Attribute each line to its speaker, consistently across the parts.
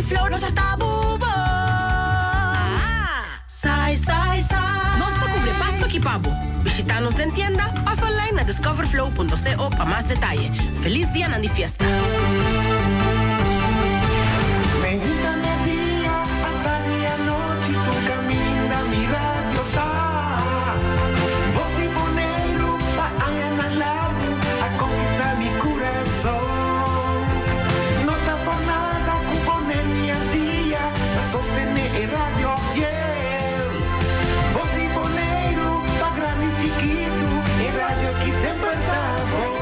Speaker 1: di Flow nos ta bubo. Sai, sai, sai. Nos ta kubri Pasku aki pa bo. Bishitá nos den tienda òf online na discoverflow.co pa mas detaye. Felis dianan di fiesta!
Speaker 2: Meinta media, atardi anochi, tur kaminda mi radio ta. Bos di Boneiru pa añanan largu a konkistá mi kurason. No ta por nada ku Boneiru i Antia ta sostené e radio fiel. Bos di Boneiru pa grandi i chikitu, e radio aki semper ta bon.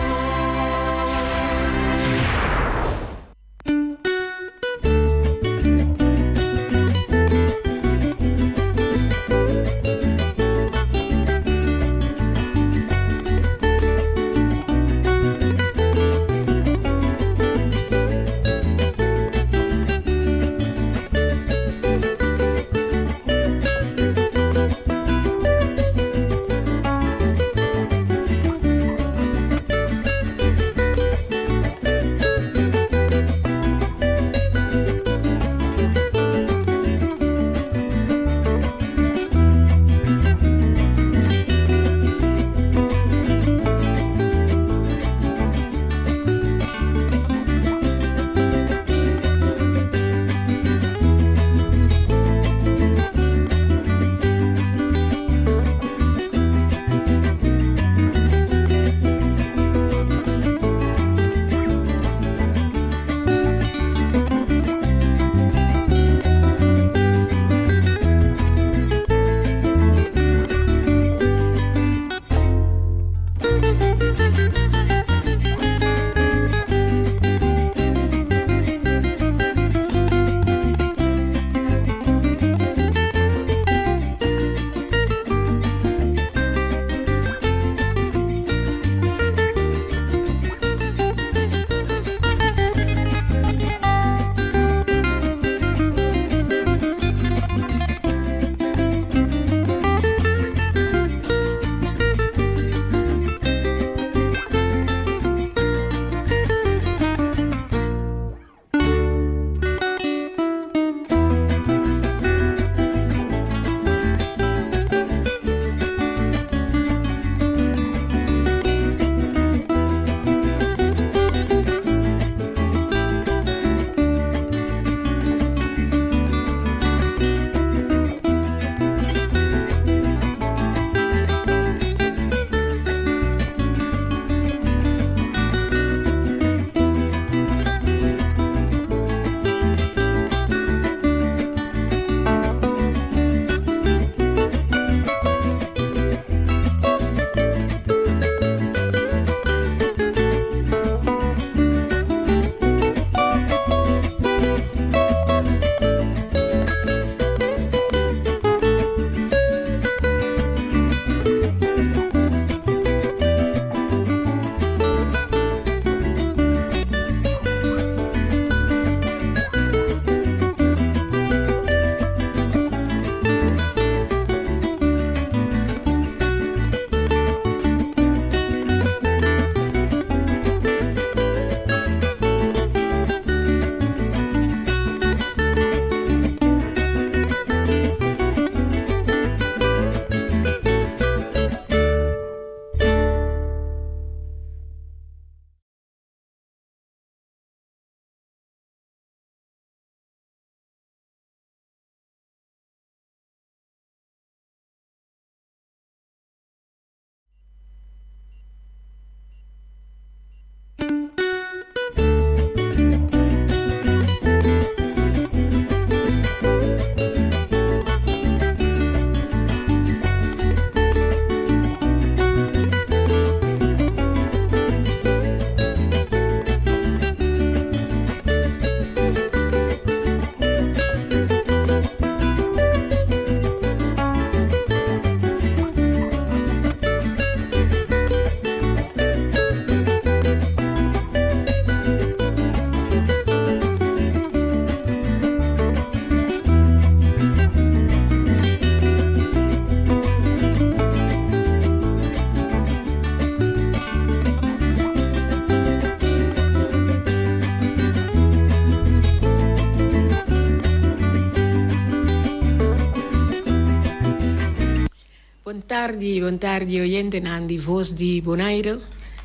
Speaker 3: Bon tardi, bon tardi oyentenan di Voz di Bonaire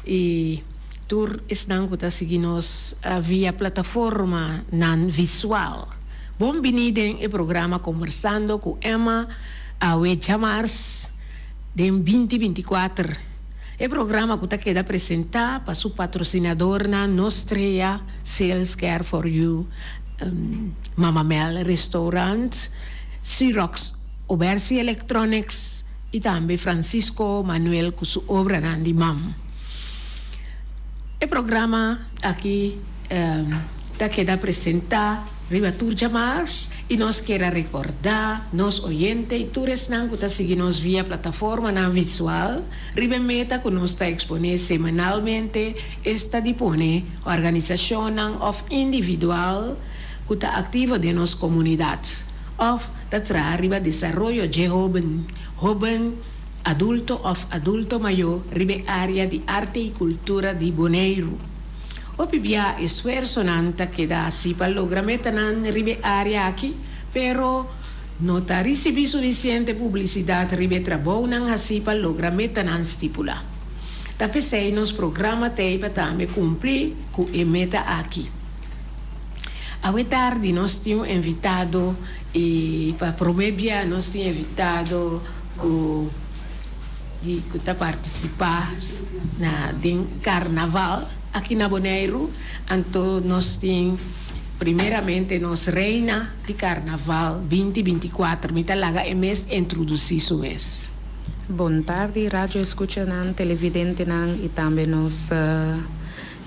Speaker 3: y tur esnan cu ta sigui nos via plataformanan visual. Bon bini den e programa Conversando cu Emma awe djamars den binti 24. E programa cu ta keda presenta pa su patrocinadornan Nostrea Sales Care for You, Mama Mel Restaurant, Xerox Obersi Electronics y tambe Francisco Manuel cu su obranan di mam. E programa aki ta keda presenta riba tur djamars y nos kier a recorda nos oyente y tur esnan cu ta sigui nos via plataformanan visual riba e meta cu nos ta expone semanalmente, esta di pone organisacionnan of individual cu ta activo den nos comunidad of ta traha riba desaroyo dje hoben, hoben adulto of adulto mayo riba e area di arte y cultura di Boneiru. Hopi bia esfuersonan ta keda hasi pa logra metanan riba e area aki, pero no ta ricibi suficiente publicidad riba e trabounan hasi pa logra metanan stipula. Ta p'esei nos programa t'ei pa tambe cumpli cu e meta aki. Awe tardi nos tin un invitado y pa prome bia nos tin invitado cu di cu ta participa na den carnaval aki na Boneiru. Anto nos tin primeramente nos reina di carnaval 2024. Mi ta laga e mes introduci su mes.
Speaker 4: Bon tardi radio escuchanan, televidentenan y tambe nos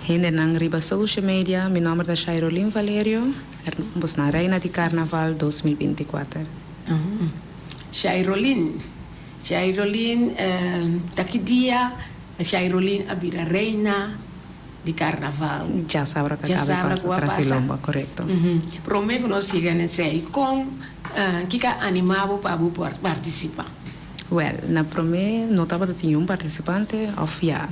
Speaker 4: hendenan riba social media. Mi nomber ta Shairolin Valerio, bosnan reina di carnaval 2024.
Speaker 3: Shairolin, Shairolin, ta ki dia Shairolin a bira reina di carnaval?
Speaker 4: Djasabra cu a caba di pasa, tras di lomba, corecto.
Speaker 3: Prome cu nos yega na esey, con kiko a anima bo pa bo por participa?
Speaker 4: Wel, na prome no tabata tin un participante of ya,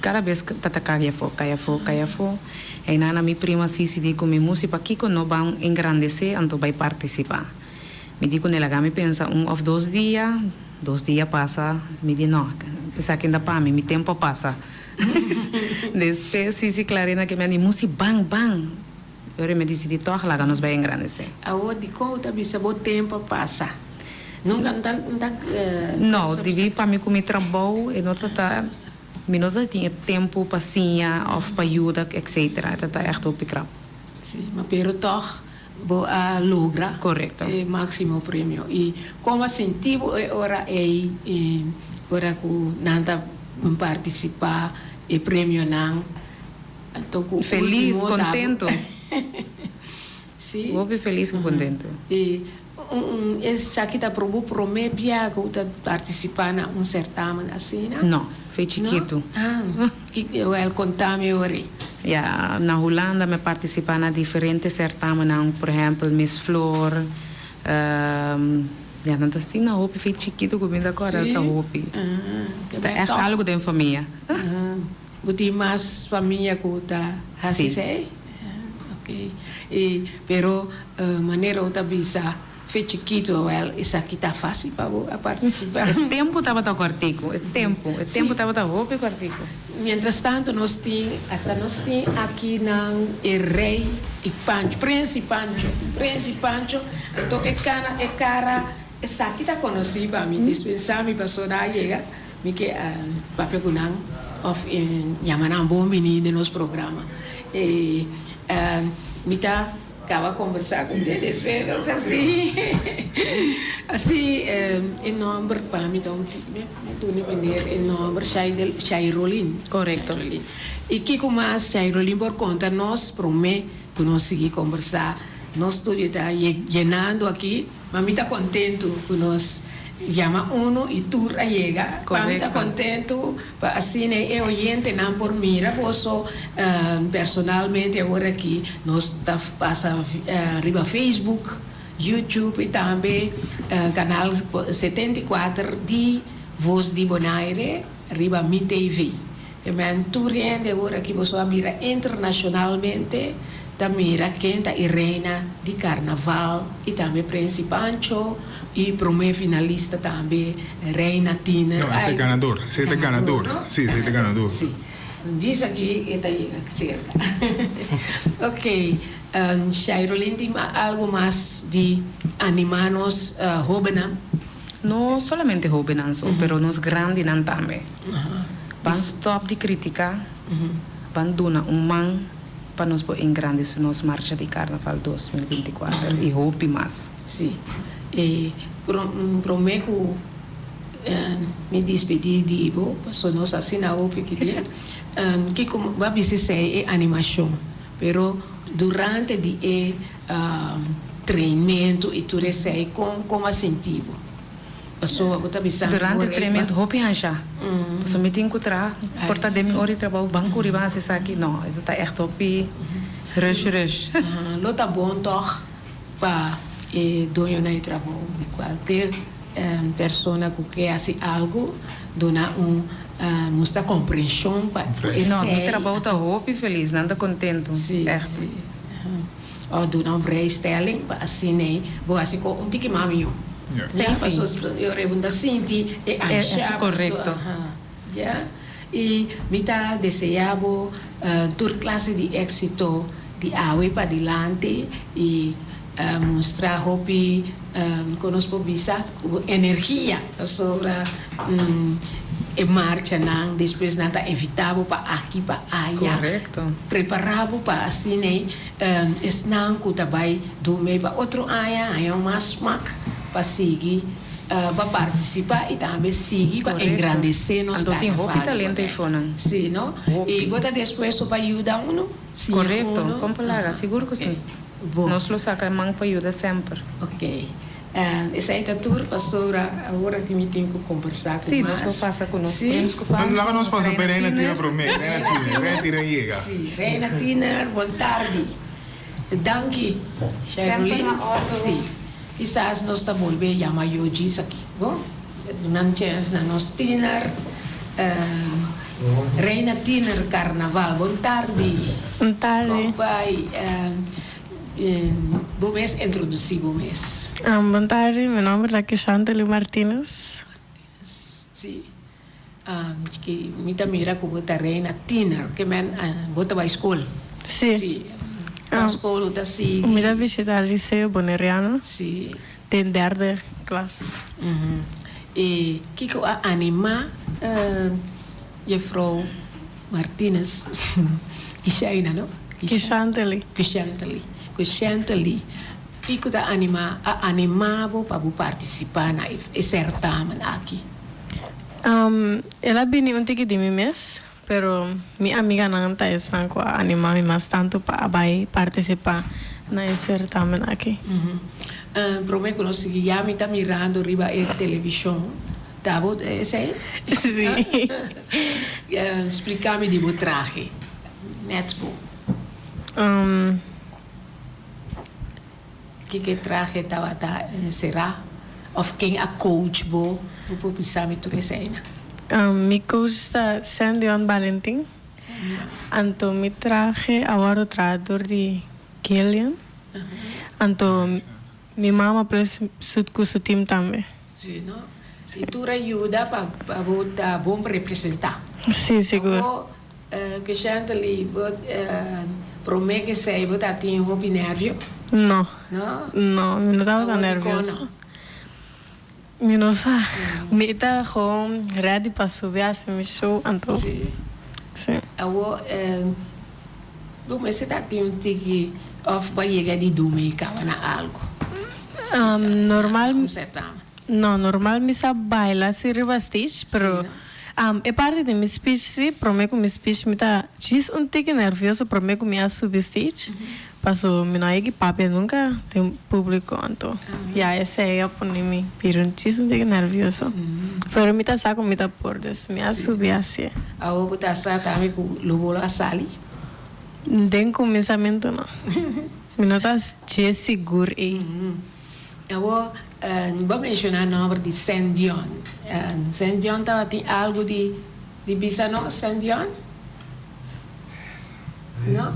Speaker 4: cada bes ta ta cay afo, cay afo, cay afo. Eynan mi prima Sisi di cu mi musi pakico no ban engrandece anto bay participa. Mi di cu ne laga mi pensa un of dos dia, dos dia pasa, mi di no, esaki ta pa mi, mi tempo a pasa. Despues Sisi Clarina ke mi a di musi ban, ban. Ora mi a dicidi toch laga nos bay engrandece.
Speaker 3: Awor dicon bo ta bisa bo tempo a pasa? Nunca no ta no ta.
Speaker 4: No, debí pa mi cu mi trabou e no ta ta mi no ta tin e tempo pa siña of pa yuda etcetera. E ta ta echt hopi krap.
Speaker 3: Sí, ma pero toch bo a logra.
Speaker 4: Correcto.
Speaker 3: E maximo premio. Y como a sinti bo e ora ey ora cu nan ta participa e premionan? Anto cu
Speaker 4: Feliz,
Speaker 3: ultimo ta bo.
Speaker 4: Contento.
Speaker 3: Sí.
Speaker 4: Hopi feliz cu contento.
Speaker 3: Y un esaki ta pro bo prome bia cu bo ta participa na un certamen asina?
Speaker 4: No, fe chikitu.
Speaker 3: No? Ah, wel conta mi ori.
Speaker 4: Ya, na Hulanda mi a participa na diferente certamennan, por ehempel Miss Flor, ya nan ta asina hopi fe chikitu cu mi ta corda
Speaker 3: Sí?
Speaker 4: ta hopi.
Speaker 3: Ah,
Speaker 4: Ta echt algo den famia.
Speaker 3: Ah, bo tin mas famia cu ta haci
Speaker 4: Sí.
Speaker 3: esey? Ok. Y pero manera bo ta bisa fe chikito wel esaki ta facil pa bo a participa.
Speaker 4: E tempo tabata cortico, e tempo, e tempo tabata hopi cortico.
Speaker 3: Mientras tanto nos tin, ata nos tin aki nan e rey y Pancho, Prins y Pancho, Prins y Pancho, anto e cana, e cara, esaki ta conoci pa mi, despensa mi pasobra a yega. Mi ke papia ku nan òf yama nan bon bini den nos programa. I mi ta kaba kombersá ku te despues nos asi. Asi e nòmber pa mi ta un mi duna meneer e nòmber Shairolin.
Speaker 4: Korekto.
Speaker 3: I kiko mas Shairolin por konta nos promé ku nos sigui kombersá? Nos studio ta yenando aki. Ma mi ta kontentu ku nos yama unu i tur a yega. Pa mi ta kontentu pa asina e oyentenan por mira boso personalmente awor aki. Nos ta pasa riba Facebook, YouTube i tambe kanal 74 di Voz di Bonaire riba Mi TV. Ke men tur hende awor aki boso a mira internashonalmente. ta mira ken ta e reina di karnaval i tambe Prinsi Pancho i promé finalista tambe Reina Tiner.
Speaker 5: No, esei ganador. Esei ta ganador.
Speaker 3: No?
Speaker 5: Sí, esei ta ganador.
Speaker 3: Sí. Djis aki e ta yega serka. Ok, Shairolin tin algu mas di animá nos hóbennan?
Speaker 4: No solamente hóbennan so, pero nos grandinan tambe. Ban stòp di kritiká, ban duna un man pa nos por engrandesé nos marcha di Karnaval 2024 i hopi mas.
Speaker 3: Sí. E promé ku mi dispedí di bo, pasobra nos asina hopi ki dia, kiko bo a bisa esei e animashon, pero durante di e treinmentu i tur esei, kon kon a sinti bo? Pasobra bo ta bisa mi
Speaker 4: Durante e treinmentu hopi hanshá, pasobra mi tin ku traha, por ta den mi ora di trabou, ban kuri ban hasi esaki, no, e ta ègt hopi rush rush.
Speaker 3: Lo ta bon tòg pa e doñonan di trabou di kualker persona ku ke hasi algu duna un mustra komprenshon pa esei.
Speaker 4: No, mi trabou ta hopi felis, nan ta kontentu, ègt.
Speaker 3: Sí, sí. Òf duna un vrijstelling pa asina bo hasi kon un tiki mas mihó.
Speaker 4: Sí, sí.
Speaker 3: Pasobra e ora bo ta sinti e ansha.
Speaker 4: Korekto.
Speaker 3: Ya. I mi ta deseá bo tur klase di éksito di awe padilanti i mustra hopi kon nos por bisa ku energia pasobra e marchanan despues nan ta invitá bo pa aki pa aya.
Speaker 4: Korekto.
Speaker 3: Prepará bo pa asina esnan ku ta bai durmi pa otro aña haña un mas smak pa sigui pa partisipá i tambe sigui pa engrandesé nos
Speaker 4: Anto tin hopi
Speaker 3: karnaval di
Speaker 4: talento
Speaker 3: Boneiru.
Speaker 4: eifonan.
Speaker 3: Sí, no?
Speaker 4: Hopi.
Speaker 3: I bo ta dispuesto pa yuda uno? Siña
Speaker 4: Korekto,
Speaker 3: uno?
Speaker 4: kon por laga, sigur ku sí.
Speaker 3: Bo.
Speaker 4: Nos lo saka e man pa yuda semper.
Speaker 3: Ok. Esei ta tur pasobra awor aki mi tin ku kombersá ku
Speaker 4: Sí, nos
Speaker 3: mas.
Speaker 4: por pasa ku nos
Speaker 3: Sí.
Speaker 4: prens ku Pancho,
Speaker 5: Laga nos
Speaker 4: nos
Speaker 5: pasa pa
Speaker 4: Reina
Speaker 5: Reina Tiner
Speaker 4: Tiner.
Speaker 5: promé. Reina Tiner, Reina Tiner yega.
Speaker 3: Sí, Reina Tiner, bon tardi. Danki,
Speaker 4: Semper
Speaker 3: Sherlyn.
Speaker 4: na ordu.
Speaker 3: Sí. Kisas nos ta bolbe yama Yojis aki. Bo? Duna un chens na nos tiner. Reina Tiner Carnaval. Bon tardi.
Speaker 6: Bon tardi.
Speaker 3: Kon bai? Bo mes introduci bo mes.
Speaker 6: Bon tardi, mi nomber ta Kishantely Martinez.
Speaker 3: Martinez, si. Mi ta mira ku bo ta reina tiner, ke men bo ta bai skol.
Speaker 6: Si.
Speaker 3: Si. Kua skol bo ta sigui?
Speaker 6: Mi ta bishita Liceo Boneriano.
Speaker 3: Si.
Speaker 6: Den derde klas.
Speaker 3: I kiko a animá jefrou Martinez, Kishaina no?
Speaker 6: Kishantely.
Speaker 3: Kishantely. Kishantely. Kiko ta animá, a animá bo pa bo partisipá na e sertamen aki?
Speaker 6: El a bini un tiki di mi mes, pero mi amiganan ta esnan ku a animá mi mas tantu pa a bai partisipá na e sertamen aki.
Speaker 3: Promé ku nos sigui ya mi ta mirando riba e televishon. Ta bo esei?
Speaker 6: Sí.
Speaker 3: Splika mi di bo trahe. Nèt bo. Kiko e trahe tabata enserá? Òf ken a coach bo? Bo por bisa mi tur eseinan.
Speaker 6: Mi coach ta Sandion Balentin.
Speaker 3: Sandion.
Speaker 6: Anto mi trahe a wòrdu traha dor di Gillian. Anto mi mama plus su ku su team tambe.
Speaker 3: Sí, no? I tur a yuda pa bo ta bon representá.
Speaker 6: Sí, sigur.
Speaker 3: Awor, Keshantely, bo promé ke esei bo ta tin hopi nervio?
Speaker 6: No.
Speaker 3: No?
Speaker 6: No, mi no tabata
Speaker 3: Awor dikon
Speaker 6: nervioso.
Speaker 3: no?
Speaker 6: Mi no sa. Mi ta gewoon ready pa subi hasi mi show anto.
Speaker 3: Sí.
Speaker 6: Sí.
Speaker 3: Awor, bo mester ta tin un tiki òf bo a yega di dumi kaba na algu?
Speaker 6: Normal.
Speaker 3: Un certamen.
Speaker 6: No, normal mi sa baila si riba stage, pero e parti di mi speech si, prome ku mi speech mi ta djis un tiki nervioso prome ku mi a subi stage, paso mi no a yegi papia nunka den publico, anto ya esei a pone mi bira un djis un tiki nervioso, pero mi ta sa ku mi ta por, dus mi a subi asi.
Speaker 3: Awor bo ta sa tambe ku lo bo lo a sali?
Speaker 6: Den kuminsamentu no, mi no ta dje sigur ei.
Speaker 3: Awor, bo a menshoná nòmber di Saint John. Saint John tabatin algu di di bisa nos, Saint John? No?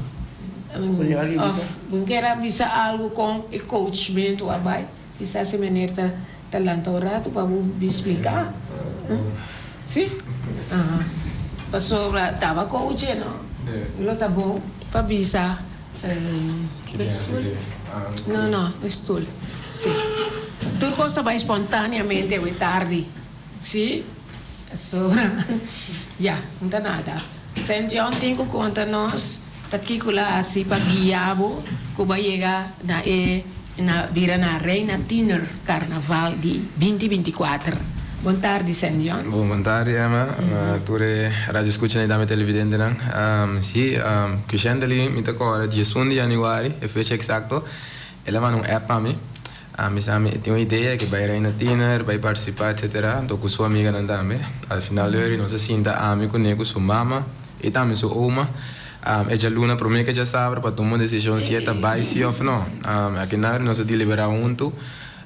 Speaker 3: Of bo kier a bisa algo con e coachmento a bay? Kisas e meneer ta ta lanta un rato pa bo bin splica. Si? Aha. Pasobra taba coach no? Lo ta bon pa bisa. No, no, e stoel. Si. Tur cos ta bay spontaneamente awe tardi. Si? Pasobra, ya, no ta nada. Sent John tin ku konta nos ta kiko la hasi pa guia bo ku bo a yega na e na bira na Reina Tiener Karnaval di 2024. Bon tardi Sent John.
Speaker 7: Bon tardi Emma, tur e radio skuchanan i tambe televidentenan. Si, Crescently mi ta kòrda 11 di yanüari, e fecha eksakto, el a manda un app pa mi. Ami sa mi tin un idea ke bai Reina Tiener, bai partisipá etcetera, anto ku su amiganan tambe. Al final Leury nos a sinta ami kuné ku su mama i tambe su oma e djaluna promé ke djasabra pa tuma un desishon si e ta bai si òf no. Akinan nos a deliberá huntu.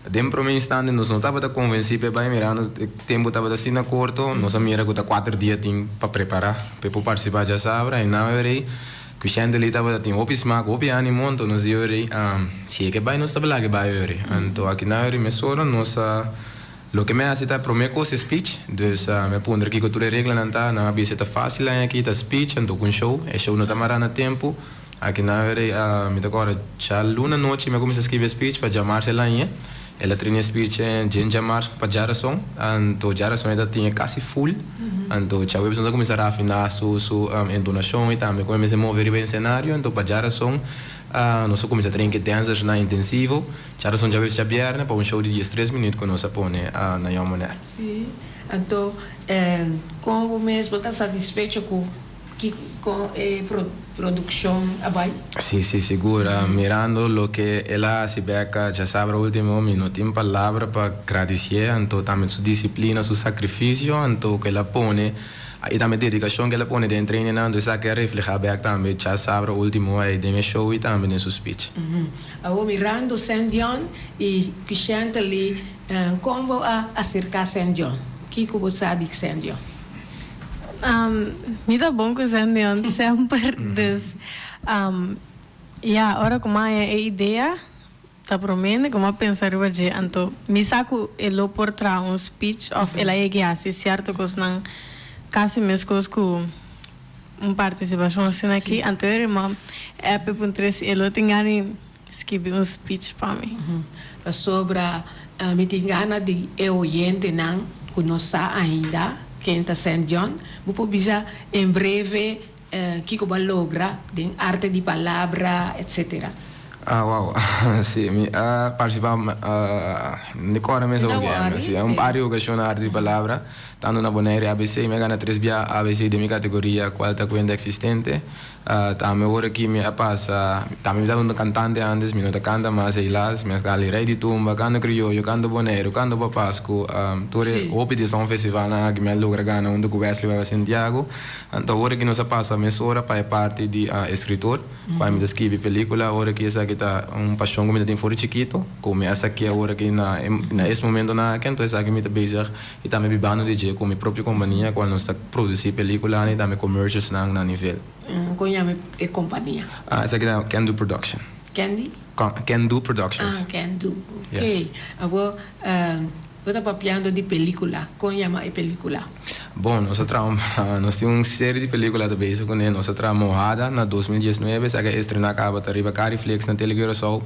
Speaker 7: Den promé instante nos no tabata konvensí pa e bai mirando e tempu tabata asina korto, nos a mira ku ta kuater dia tin pa prepará pa e por partisipá djasabra i nan Leury Kushente li tabata tin hopi smak, hopi animo, anto nos di ori, si e ke bai nos ta bla ke bai ori. Anto aki na ori mesora nos a, loke mi a hasi ta prome kos e speech, dus mi a puntra kiko tur e reglanan ta, nan a bisa e ta facil aña aki, ta speech anto ku un show, e show no ta mara na tempu. Aki na ori mi ta kòrda djaluna nochi mi a kuminsá skibi e speech pa djamars el aña. El a train e speech djen djamars pa djarason, anto djarason e ta tin e kasi full, anto djaweps nos a kuminsá rafiná su su entonashon i tambe kon e mester move riba e esenario, anto pa djarason nos a kuminsá train ku e dancersnan intensivo, djarason djaweps djabièrnè pa un show di 13 minüt ku nos a pone na Jong Bonaire.
Speaker 3: Sí, anto kon bo mes bo ta satisfecho ku Kiko e produccion a bay?
Speaker 7: Si, si, sigur. Mirando loke el a haci bek djasabra ultimo, mi no tin palabra pa gradicié, anto tambe su disciplina, su sacrificio, anto cu el a pone, y tambe dedicacion cu el a pone den trainingnan, anto esaki a refleha bek tambe djasabra ultimo ey den e show y tambe den su speech.
Speaker 3: Awor mirando Saint John y Cushantaly, con bo a acerca Saint John? Kico bo sa di Saint John?
Speaker 6: Mi ta bon ku Zendion semper dus ya ora ku mi a haña e idea ta promé ku mi a pensa riba dje anto mi sa ku e lo por traha un speech òf el a yega hasi sierto kosnan kasi meskos ku un partisipashon asina aki anto e rima app e puntra si e lo tin gana di skibi un speech pa mi.
Speaker 3: Pasobra mi tin gana di e oyentenan ku no sa ainda ken ta Saint John, bo por bisa en breve kiko bo a logra den arte di palabra etcetera.
Speaker 7: Ah wow, si mi a participa mi kòrda mes awor ke si un par di okashon na arte di palabra tantu na Bonaire ABC mi a gana tres bia ABC den mi kategoria kual ta kuenta eksistente. Tambe ora ki mi a pasa, tambe mi tabata un kantante antes, mi no ta kanta mas helaas, mi a sali Rey di Tumba, Canto Criollo, Canto Boneiru, Canto pa Pascu, tur e hopi di esun festivalnan aki mi a logra gana hunto ku Wesley Weber Santiago. Anto ora ki nos a pasa mesora pa e parti di eskritor, kual mi ta skibi pelikula, ora ki esaki ta un pashon ku mi ta tin for di chikito, ku mi a sakia ora ki na na es momentonan aki, anto esaki mi ta bezig i tambe bibando di dje ku mi propio kompania kual nos ta produsí pelíkulanan i tambe commercialsnan na nivel.
Speaker 3: Kon yama e kompania?
Speaker 7: Esaki ta Can Do Production.
Speaker 3: Candy?
Speaker 7: Can Do Productions.
Speaker 3: Ah, Can Do. Ok. Awor, bo ta papiando di pelíkula. Kon yama e pelíkula?
Speaker 7: Bon, nos a traha, nos tin un serie di pelíkula ta bezig kuné. Nos a traha Mojada na 2019, esaki a estrená kaba ta riba Cariflix na Tele Curaçao.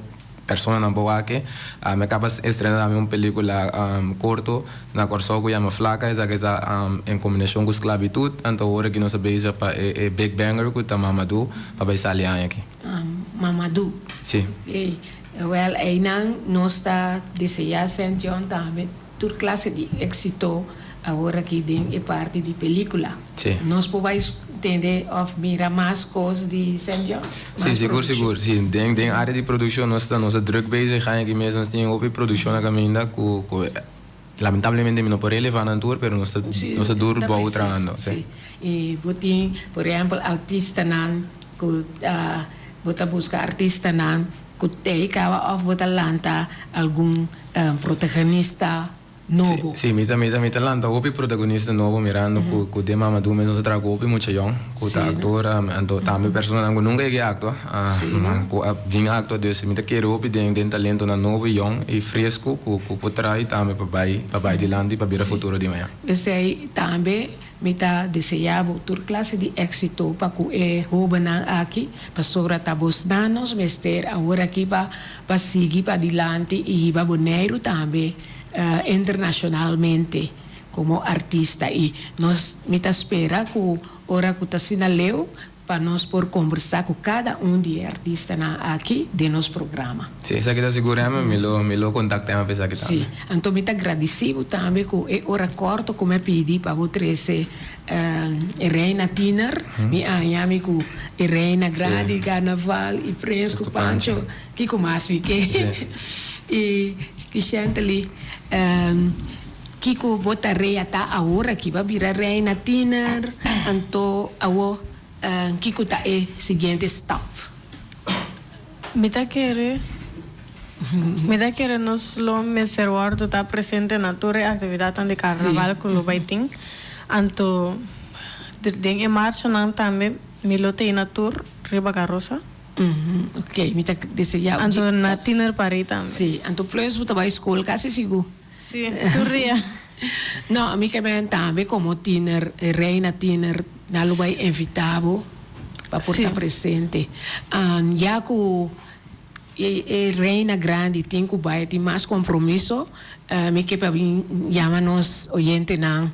Speaker 7: Personanan por wak. Mi a kaba estrena tambe un pelikula korto na Kòrsou ku yama Flaka. Esaki ta en kombinashon ku sklabitut. Anto ora ki nos a bezig pa e big banger ku ta Mamadou pa bai sali aña aki.
Speaker 3: Mamadou.
Speaker 7: Si.
Speaker 3: Ey, wèl einan nos ta deseá Saint John tambe tur klase di éksito awor aki den e parti di pelikula.
Speaker 7: Si.
Speaker 3: Nos por bai tende òf mira mas kos di Saint John?
Speaker 7: Si, sigur, sigur. Si, den den área di produkshon nos ta nos ta drùk bezig aña aki mes. Nos tin hopi produkshon na kaminda ku ku lamentablemente mi no por relevá nan tur, pero nos ta nos ta duru bou trahando.
Speaker 3: Si. I bo tin por ehèmpel artistanan ku ta bo ta buska artistanan ku tei kaba òf bo ta lanta algun protagonista? nobo.
Speaker 7: Si, mi ta mi ta mi ta lanta hopi protagonista nobo mirando ku ku den Mama Dú mes nos a traha ku hopi mucha yòn ku ta aktor anto tambe personanan ku nunka yega aktua ku a bin aktua dus mi ta kere hopi den den talentonan nobo yòn i fresku ku ku por traha i tambe pa bai pa bai dilanti pa bira futuro di mañana.
Speaker 3: P'esei tambe Mi ta deseá bo tur klase di éksito pa ku e hóbennan aki, pasobra ta bosnan nos mester awor aki pa pa sigui padilanti i hiba Boneiru tambe internashonalmente komo artista. I nos mi ta spera ku ora ku ta asina leu Pa nos por kombersá ku kada un di e artistanan aki den nos programa.
Speaker 7: Si, esaki ta sigur Emma, mi lo mi lo kontakta Emma pa esaki tambe.
Speaker 3: Si, anto mi ta gradisí bo tambe ku e ora kòrto ku mi a pidi pa bo trese e reina tiner, mi a haña mi ku e reina grandi karnaval i Prins ku Pancho, kiko mas mi ke? I Shentely. Kiko bo tarea ta awor aki? Bo a bira reina tiner, anto awor kiko ta e siguiente stap?
Speaker 6: Mi ta kere mi ta kere nos lo mester wordo ta presente na tur e actividadnan di carnaval cu lo bay tin. Anto den e marchanan tambe mi lo tey na tur riba Carosa.
Speaker 3: Ok, mi ta desea.
Speaker 6: Anto na tiner party tambe.
Speaker 3: Si, anto plus bo ta bay school casi sigur.
Speaker 6: Sí, tur dia.
Speaker 3: No, mi ke men tambe komo tiner, reina tiner, nan lo bai invitá bo pa por ta presente. Ya ku e reina grandi tin ku bai tin mas kompromiso, mi ke pa bin yama nos oyentenan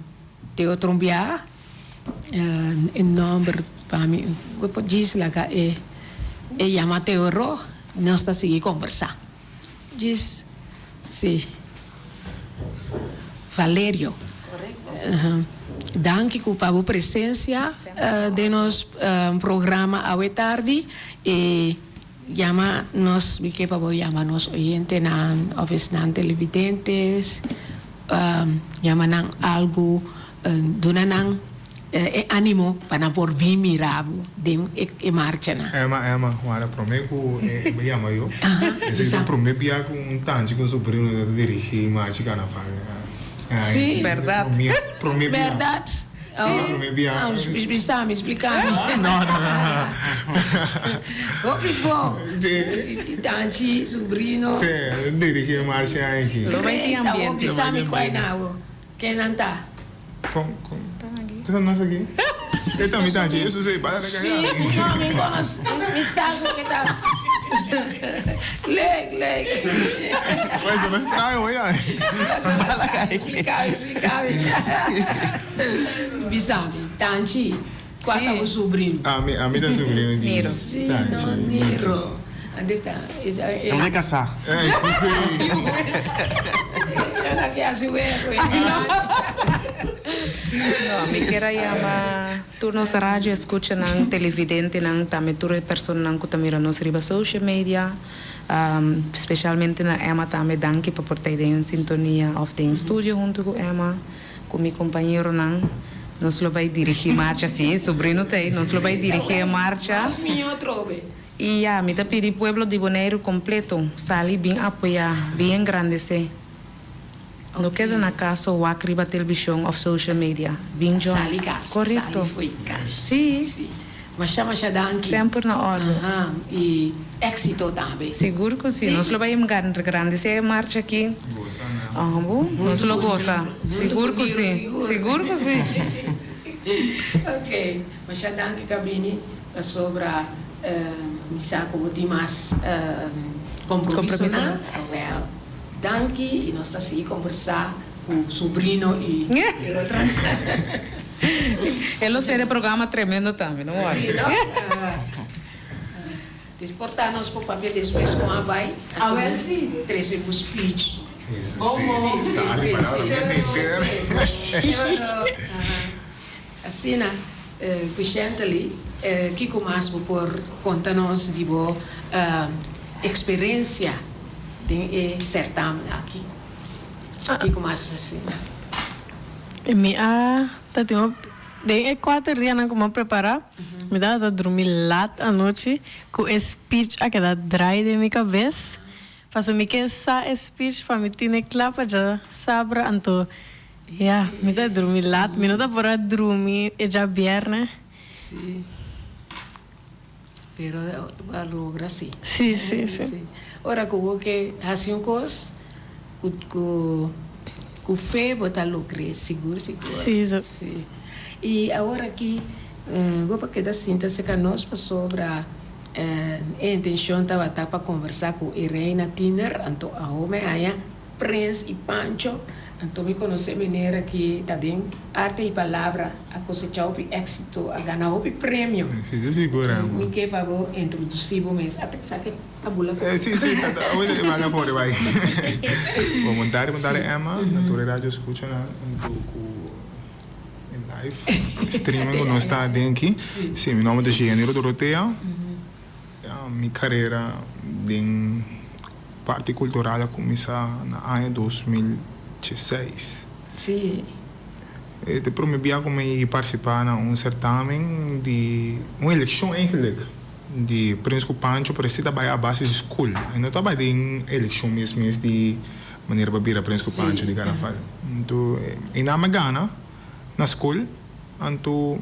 Speaker 3: te otro biaha. E nòmber pa mi, bo por djis laga e yama te oro, nos ta sigui kombersá. Djis si. Valerio. Danki ku pa bo presencia den nos programa awe tardi y yama nos mi ke pa bo yama nos oyentenan of esnan televidentes yama nan algu Duna nan e animo pa nan por bin mira bo den e marchanan.
Speaker 5: Emma, Emma, wara prome ku e yama yo. Esei ta prome bia ku un tanchi ku un sobrino ta dirigi marcha karnaval.
Speaker 3: Sí,
Speaker 4: Bèrdat.
Speaker 5: Prome bia.
Speaker 3: Bèrdat?
Speaker 5: Prome bia.
Speaker 3: Bisa mi, splika mi.
Speaker 5: No, no, no.
Speaker 3: Hopi bon. Sí. Tanchi, sobrino.
Speaker 5: Sí, dirigi e marcha aki.
Speaker 4: Lo bai tin ambiente.
Speaker 3: Bisa mi kuai nan. Ken nan ta?
Speaker 5: Kon, kon. Esta no es aki? Esta mi tanchi, eso sí, para de
Speaker 3: Sí, no, mi konos, mi sa ku ke ta. Leuk, leuk.
Speaker 5: Pues no es trago ya.
Speaker 3: Explica, explica. Bisa mi, tanchi, kua ta bo sobrino?
Speaker 5: Ami, ami ta sobrino di
Speaker 4: Nero.
Speaker 3: Sí, no, Nero. Ande ta?
Speaker 8: Estamos de casá.
Speaker 5: Eh, sí, sí.
Speaker 3: Ela ke hasi wego.
Speaker 4: No, mi kier a yama tur nos radio escuchanan, televidentenan, tambe tur e personanan cu ta mira nos riba social media, specialmente na Emma tambe, danki pa por ta den sintonia of den studio hunto cu Emma, cu mi compañeronan. Nos lo bay dirigi marcha, si, sobrino ta ey, nos lo bay dirigi e marcha.
Speaker 3: Mas miyo trobe.
Speaker 4: I ya, mi ta pidi pueblo di Boneiru kompleto, sali bin apoyá, bin engrandesé. No keda na kas o wak riba telbishon òf social media. Bin join.
Speaker 3: Sali kas.
Speaker 4: Korekto.
Speaker 3: Sali fo'i kas.
Speaker 4: Sí.
Speaker 3: Sí. Masha masha danki.
Speaker 4: Semper na òrdu.
Speaker 3: Aha. I éksito tambe.
Speaker 4: Sigur ku sí.
Speaker 3: Sí.
Speaker 4: Nos lo bai engrandesé e marcha aki.
Speaker 5: Gosa nan.
Speaker 4: Aha bo. Nos lo gosa. Sigur ku sí. Sigur ku sí.
Speaker 3: Ok. Masha danki Kabini pasobra Mi sa ku bo tin mas kompromisonan. Well, danki i nos ta sigui kombersá ku sobrino i e otronan.
Speaker 4: E lo ser e programa tremendo tambe, no wòri.
Speaker 3: Sí, no? Dus por ta nos por papia despues kon a bai, anto bo trese bo speech.
Speaker 5: Sí, sí, sí.
Speaker 3: Asina, Kushentely, kiko mas bo por konta nos di bo eksperensia den e sertamen aki? Kiko mas asina?
Speaker 6: Mi a ta tin un, den e kuater dianan ku mi a prepará, mi tabata drumi lat anochi ku e speech a keda drai den mi kabes. Paso mi ke sa e speech pa mi tine kla pa djasabra anto ya mi ta drumi lat mi no ta por a drumi e djabierne.
Speaker 3: Sí. Pero bo a logra sí.
Speaker 6: Sí, sí, sí.
Speaker 3: Ora ku bo ke hasi un kos ku ku ku fe bo ta logr'é sigur sigur.
Speaker 6: Sí, so.
Speaker 3: Sí. I awor aki bo por keda sinta serka nos pasobra E intencion tabata pa conversa cu e reina tiener, anto awo mi haya Prins y Pancho, anto mi conoce meneer aki ta den arte y palabra, a cosecha hopi exito, a gana hopi premio.
Speaker 5: Si, si, sigur
Speaker 3: Anto mi ke pa bo introduci bo mes. Ata esaki ta bula for.
Speaker 5: Si, si, ta ta oye e baga for bai. Bon, bon tarde, bon tarde Emma, na tur e radio scuchanan anto cu. E live streaming ku nos ta den aki. Si, mi nomber ta Jeaniro Dorotea. Mi karera den parti kultural a kuminsá na aña 2016.
Speaker 3: Si.
Speaker 5: E ta e promé bia ku mi partisipá na un sertamen di, un elekshon eigenlik, di Prins ku Pancho, pero esei ta bai a base di skol. E no ta bai den elekshon mes mes di. Manera pa bira Prins ku Pancho di Carnaval. Anto e nan a gana na skol, anto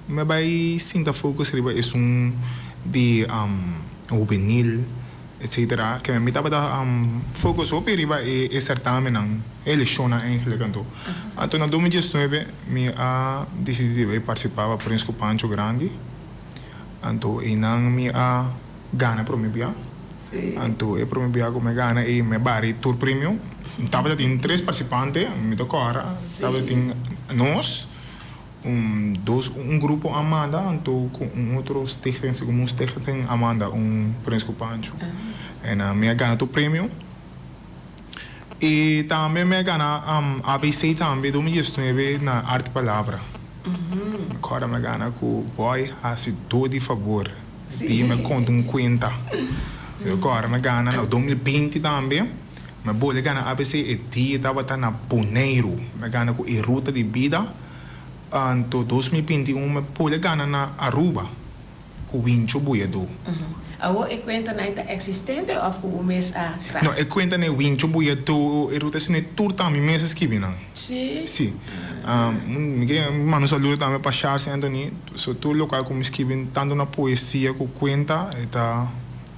Speaker 5: mi a bai sinta focus riba esun di hubenil etcetera. Ke mi tabata focus hopi riba e certamennan, e eleccionnan eigenlijk anto. Anto na 2019 mi a dicidi di bai participa pa Prins ku Pancho grandi, anto einan mi a gana prome bia. Anto e prome bia ku mi a gana ei mi a bari tur premio. Tabata tin tres partisipante, mi ta kòrda. Tabata tin nos, un dos un grupo a manda anto ku un otro stichting, segun un stichting a manda un Prins ku Pancho. En mi a gana tur premio. I tambe mi a gana ABC tambe 2019 na Arte Palabra. Mi kòrda mi a gana ku Boy hasi dor di fabor. Di mi a konta un kuenta. Mi a kòrda mi a gana na 2020 tambe. Mi a bolbe gana ABC e dia tabata na Boneiru. Mi a gana ku E Ruta di Bida. Anto 2021 mi a bolbe gana na Aruba. Ku Wincho Buyadó.
Speaker 3: Awor e kuentanan ta eksistente òf ku bo mes a traha?
Speaker 5: No, e kuentanan e Wincho Buyadó, e ruta asina e tur ta mi mes a skibi nan.
Speaker 3: Sí?
Speaker 5: Sí. Mi ke manda un saludo tambe pa Charles Anthony. So tur lokal ku mi skibi tantu na poesia ku kuenta e ta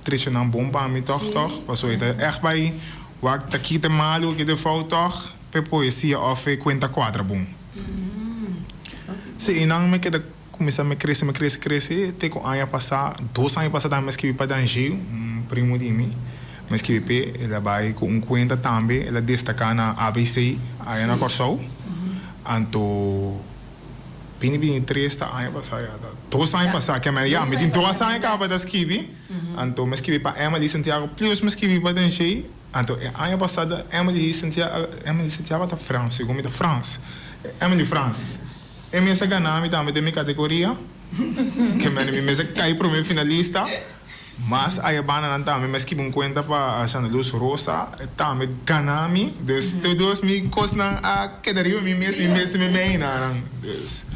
Speaker 5: trece nan bon pa mi tòg tòg. Pasobra e ta ègt bai wak ta kita malu, kita fout tòg pa e poesia òf e kuenta kuadra bon. Sí, i nan mi keda. Kuminsá mi krese, mi krese, krese, te ku aña pasá, dos aña pasá tambe mi a skibi pa Dangé, un primo di mi, mi a skibi p'e, el a bai ku un kuenta tambe, el a destaká na ABC aya na Kòrsou, anto bini bini tres ta aña pasá ya ta, dos aña pasá, ke mi ya mi tin dos aña kaba ta skibi, anto mi a skibi pa Emily Santiago plus mi a skibi pa Dangé, anto e aña pasá Emily Santiago, Emily Santiago ta Frans, segun mi ta Frans, Emily Frans. E mes a gana mi tambe den mi categoria, ke mende mi mes a cay prome finalista, mas aya bandanan tambe mi a skibi un cuenta pa Chandeluz Rosa, e tambe gana mi, dus tur dos mi cosnan a keda riba mi mes, mi mes mi mei nan, dus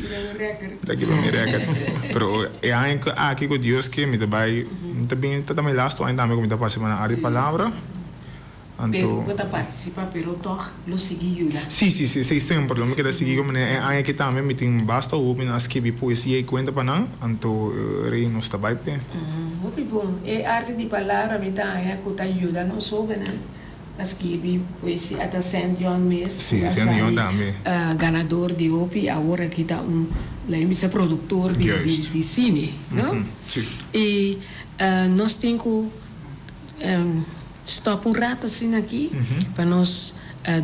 Speaker 5: ta kibra mi record, pero e aña aki cu Dios ke mi ta bay, mi ta bin ta mi lasto aña tambe cu mi ta participa na Arte y Palabra. Anto.
Speaker 3: Pero bo ta participa pero tog lo sigui yuda.
Speaker 5: Sí, sí, sí, esei semper. Lo mi keda sigui como e aña aki tambe mi tin basta hopi nan a skibi poesia y cuenta pa nan, anto rei nos ta bai p'e.
Speaker 3: Hopi bon. E arte di palabra mi ta haña cu ta yuda nos hobennan pa skibi poesia. Ata Saint John mes
Speaker 5: cu a sali
Speaker 3: ganador di hopi, awor aki ta un, laga mi bisa, productor di cine, no?
Speaker 5: Sí.
Speaker 3: Y nos tin cu. Stop un rato asina aki pa nos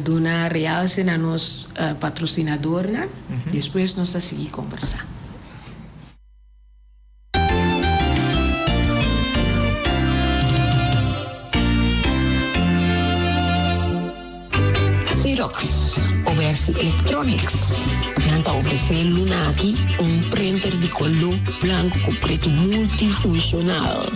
Speaker 3: duna realse na nos patrosinadornan, despues nos ta sigui kombersá.
Speaker 1: Xerox, Obersi Electronics, nan ta ofresé luna aki un printer di koló blanku ku pretu multifunshonal.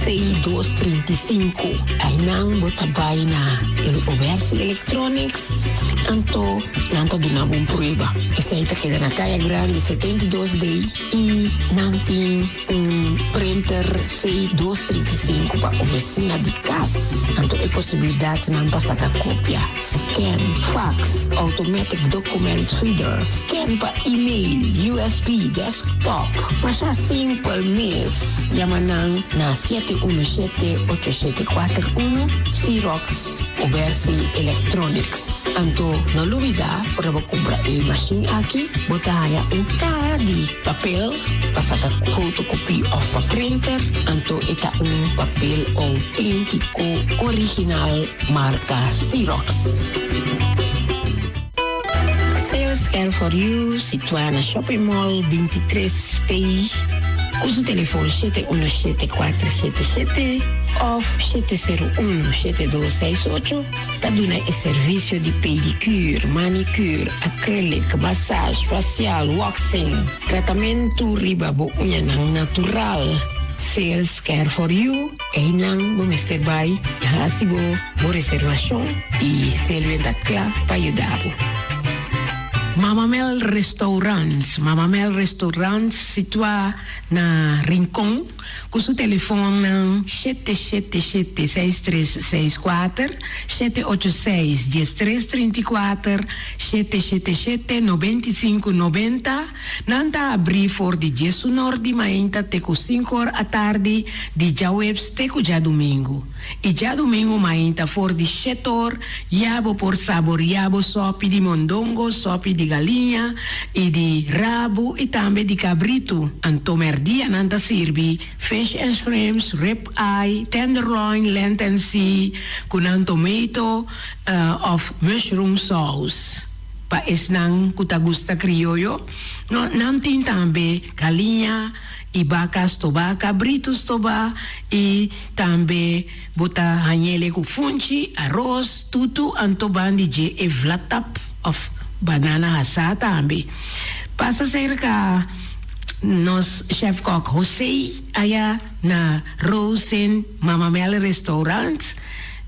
Speaker 8: C235. Einan bo ta bai na El Obersi Electronics, anto nan ta duna bo un prueba. Esei ta keda na Kaya Grandi 72D i nan tin un printer C235 pa ofisina di kas. Anto e posibilidatnan pa saka kopia, scan, fax, automatic document feeder, scan pa email, USB, desktop. Masha simpel mes. Yama nan na 717-8741, Xerox Obersi Electronics. Anto no lubida ora bo kumpra e mashin aki bo ta haña un kaha di papel pa saka fotocopie of pa printer, anto e ta un papel autentico original marca Xerox. Sales Care for You, situá na Shopping Mall 23 P, ku su telefon shete uno shete kuater shete shete òf shete sero uno shete dos seis ocho, Ta duna e servisio di pedicure, manicure, acrylic, massage, facial, waxing, tratamentu riba bo uñanan natural. Sales Care for You, einan bo mester bai hasi bo bo reservashon i Selwyn ta kla pa yuda bo. Mama Mel Restaurant, Mama Mel Restaurant situá na Rincon. Ku su telefonnan 777 6364, 786 1334, 777 95 90, nan ta abrí for di diesunor di mainta te ku sinkor atardi di djaweps te ku djadumingu. I djadumingu mainta for di shetor ya bo por saboria bo sopi di mondongo, sopi di galiña i di rabu i tambe di kabritu. Anto merdia nan ta sirbi fish and shrimps, rib eye, tenderloin, land and sea ku nan tomato of mushroom sauce. Pa esnan ku ta gusta krioyo, nan tin tambe galiña i baka stobá, kabritu stobá i tambe bo ta hañ'ele ku funchi, aros, tutu anto bandi dje e vlatap òf banana hasá tambe. Pasa serka nos chef kòk José aya na Rosen Mama Mel Restaurant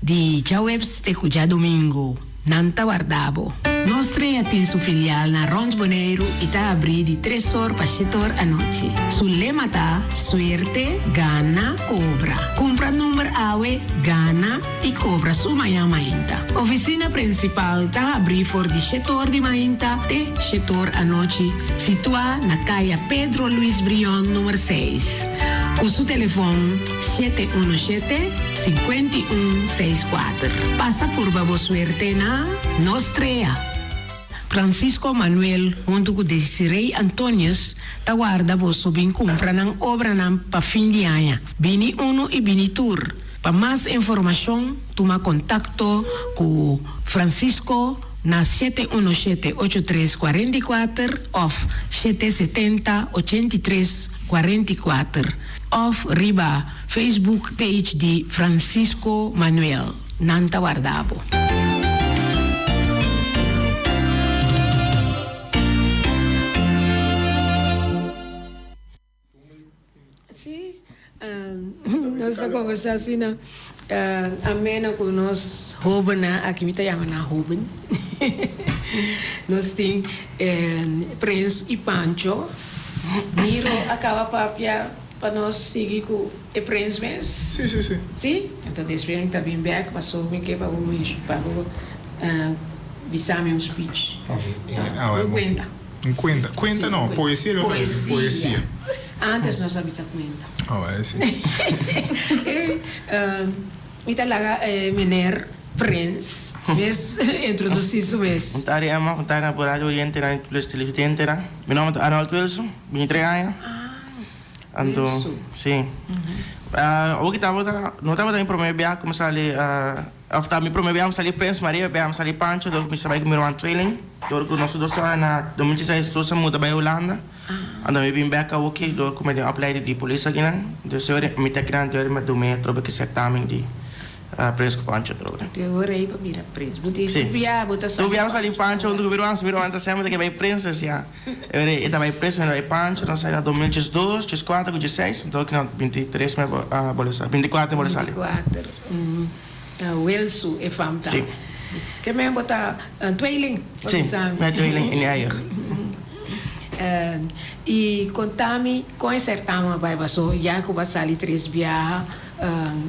Speaker 8: di djaweps te ku djadumingu. Nan ta warda bo. Nos Trea tin su filial na Rond Boneiru i ta abrí di tres or pa shete or anochi. Su lema ta, Suerte, gana, kobra. Kumpra number awe, gana i kobra su mañan mainta. Ofisina prinsipal ta habrí for di shete or di mainta te shete or anochi, situá na Kaya Pedro Luis Brion number seis. Ku su telefon. 717 51 64. Pasa purba bo suerte na Nos Trea. Francisco Manuel huntu ku Desiree Antonius ta warda boso bin kumpra nan obranan pa fin di aña. Bini unu i bini tur. Pa mas informashon tuma kontakto ku Francisco na 717 83 44 òf 770 83 44. Of riba Facebook page di Francisco Manuel. Nan ta warda bo.
Speaker 3: Sí, nos a conversa asina ameno cu nos hobennan, aki mi ta yama nan hoben, nos tin Prins y Pancho. Miro a caba papia pa nos sigui cu e Prins mes?
Speaker 5: Sí, sí, sí.
Speaker 3: Sí? Enton despues mi ta bin bek paso mi ke pa bo pa bo bisa mi un speech of un cuenta.
Speaker 5: Un cuenta. Cuenta no, poesia lo
Speaker 3: Poesia. Poesia. Antes nos a bisa cuenta.
Speaker 5: Oh, sí.
Speaker 3: Mi ta laga meneer Prins mes introduci su mes.
Speaker 9: Un tardi Emma, un tardi na bo radio oyentenan y tur televidentenan. Mi nomber ta Arnold Wilson, 23 aña.
Speaker 3: Ah, Wilson.
Speaker 9: Si. Awor ki tabata, no tabata mi prome biaha ku mi sali, of ta mi prome biaha mi sali Prins, ma riba biaha mi sali Pancho dor ku mi bai ku mi ruman tweeling. Dor ku nos dos a na 2016 nos a muda bai Hulanda. Anto mi bin bek awor ki dor ku mi den opleiding di polis akinan. Dus mi ta akinan dor mi a duna mi atrobe ki certamen di. Prins ku Pancho atrobe.
Speaker 3: Te ora ei pa bira prins. Bo tin
Speaker 9: Sí.
Speaker 3: tur bia bo ta
Speaker 9: Tur
Speaker 3: sali
Speaker 9: bia bo sali Pancho huntu ku mi ruman, mi ruman ta semper ta ke bai prins, dus ya. E ora ei e ta bai prins, mi ta bai Pancho, nos sali na 2012, 14 ku 16, anto aki na 23 mi a bole sali, 24 mi bole sali.
Speaker 3: 24, Wilsu e fam ta.
Speaker 9: Sí.
Speaker 3: Ke men bo ta tweeling, bo
Speaker 9: Sí,
Speaker 3: bisa mi.
Speaker 9: mi a tweeling in eier.
Speaker 3: I konta mi kon e sertamen a bai paso ya ku bo a sali tres biaha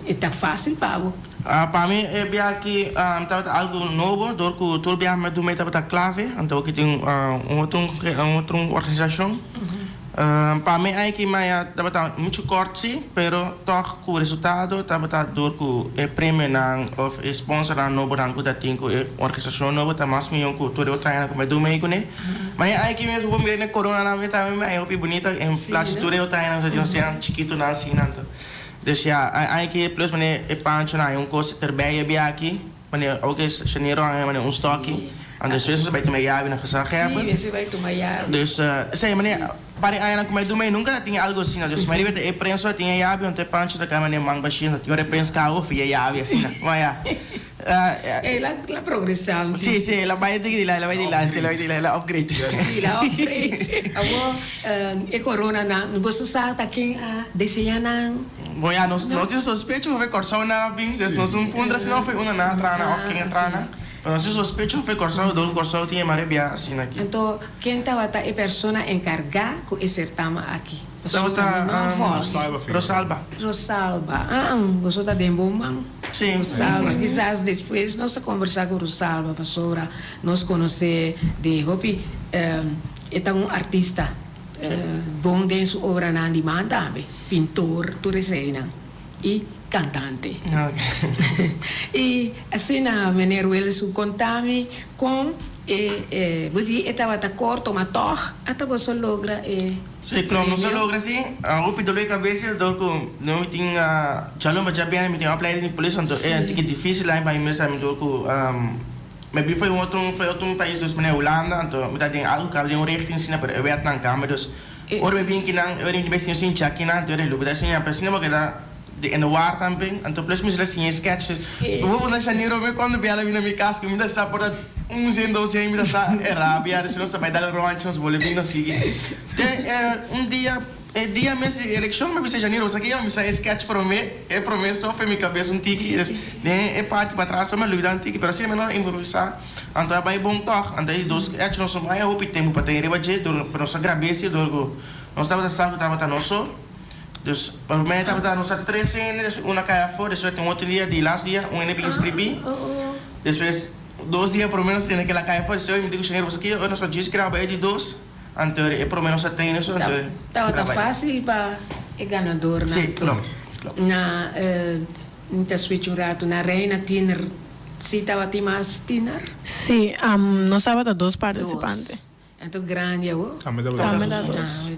Speaker 3: e ta fásil pa bo?
Speaker 9: Pa mi e biaha aki tabata algu nobo dor ku tur biaha mi a duna tabata klave anto aki tin un otro un otro organisashon. Pa mi aiki maya tabata muchu kort si, pero tòg ku resultado tabata dor ku e premionan òf e sponsornan nobonan ku ta tin ku e organisashon nobo ta mas mihó ku tur e otro añanan ku mi a duna ei kuné. Ma e aiki mes bo mira e koronanan mes tambe maya hopi bunita en plas di tur e otro añanan ku ta tin osean chikitonan asina anto. Dus ya, aiki plus manera e panchonan hay un kos erbij e biaha aki. Wanneer ook is Shaniro a wanneer un stokkie. En dus nos a bai tuma yabi na gezaghebber.
Speaker 3: Sí, mester bai tuma yabi.
Speaker 9: Dus esei meneer par di añanan ku mi a duna nunka ta tin algo asina. Dus mi riba ta e prens a tin e yabi anto e pancho ta kai meneer man bashí anto tin ora e prens kaba fia yabi asina. Ma ya.
Speaker 3: El a el a progresá un
Speaker 9: Sí, sí, el a bai dilanti, el a bai dilanti, el a bai dilanti, el a upgrade.
Speaker 3: Sí, el a upgrade. Awor e koronanan, boso sa ta ken a diseñá nan?
Speaker 9: Bon ya, nos nos tin sospecho hofe Kòrsou nan a bin, dus nos un puntra si no foi unda nan a traha nan òf ken a traha nan, pero nos tin sospecho hofe Kòrsou dor ku Kòrsou tin e mare bia asina aki.
Speaker 3: Anto ken tabata e persona enkargá ku e sertama aki? Pasobra
Speaker 9: Tabata
Speaker 3: mi no a vòlge.
Speaker 9: Rosalba.
Speaker 3: Rosalba, ah, boso ta den bon man.
Speaker 9: Sí.
Speaker 3: Rosalba, kisas despues nos ta kombersá ku Rosalba pasobra nos konosé den hopi, e ta un artista. Bon den su obranan di man tambe, pintor tur eseinan y cantante. Y asina meneer Wilson conta mi con e bo di e tabata corto ma toch ata boso logra e
Speaker 9: Sí, klopt, nos a logra si. Hopi dolor di cabeza dor cu no mi tin djalomba djabièrnè mi tin opleiding di polis anto e un tiki dificil pa mi mester mi dor cu Mi bin foi un otro foi otro pais dus manera Hulanda anto mi ta den algo kaba den un richting asina pero e wetnan kambia dus ora mi bin kinan ora mi bin siña sincha kinan anto ora mi ta siña pero asina bo keda in de war tambe anto plus mi siña e sketch bo na Shaniro mi cuando biaha bin na mi cas mi ta sa por ta un zin dos zin mi ta sa e rabia dus nos ta bay dal rondje nos bolbe bin nos sigui te un dia E dia mes di elekshon mi a bisa Janiro, sa ke yo? Mi sa e sketch prome, e prome so for mi kabes un tiki, dus den e parti patras so mi a lubida un tiki, pero asina mi no a improvisá, anto a bai bon tòg, anto e dos sketch nos no bai hopi tempu pa ten riba dje, dor pero nos a grab'é si dor ku nos tabata sa ku tabata nos so, dus pa prome tabata nos a tres hende, despues un a kai afó, despues tin otro dia di las dia un hende bin skribí, despues dos dia prome nos tene kila kai afó, despues mi di ku Janiro, sa ke yo? Nos a djis graba e di dos. Anto e prome nos a train eso anto
Speaker 3: Tabata facil pa e ganadornan.
Speaker 9: Si, klopt, klopt.
Speaker 3: Na mi ta switch un rato na Reina Tiener si tabatin mas tiener?
Speaker 6: Si, nos tabata dos participante.
Speaker 3: Dos. Anto grandi awo?
Speaker 5: Tambe tabata
Speaker 6: Tambe ta dos.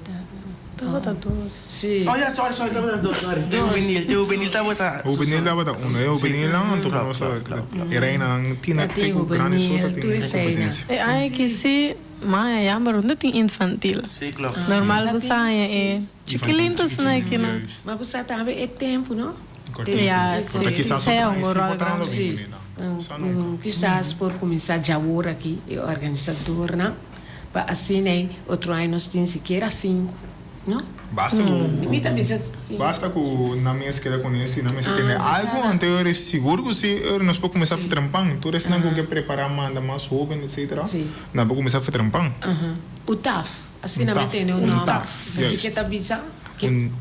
Speaker 6: Tabata dos.
Speaker 3: Si.
Speaker 9: Oh ya, sorry, sorry, tabata dos, sorry. Te juvenil, te juvenil tabata.
Speaker 5: Juvenil tabata uno, e juvenilnan anto ku nos e reinanan tiener te ku grandi so ta tin competencia.
Speaker 6: E aña aki si. Ma e jammer no tin infantil.
Speaker 9: Sí, klopt.
Speaker 6: Normal bo sa haña e chikilintos na ekinan.
Speaker 3: Ma bo sa tambe e tempu, no?
Speaker 6: Ya, sí. Sea un rol grandi.
Speaker 3: Sí. Kisas por kuminsá djawor aki e organisadornan pa asina ei otro aña nos tin sikiera sinku. No?
Speaker 5: Basta ku
Speaker 3: Mi ta bisa si.
Speaker 5: Basta ku nan mes keda kuné si nan mes a tende algu anto e ora sigur ku si e ora nos por kuminsá fetrampan tur esnan ku ke prepará manda mas hoben etcetera nan por kuminsá fetrampan.
Speaker 3: UTAF asina mi tende un nòmber di ke ta bisa?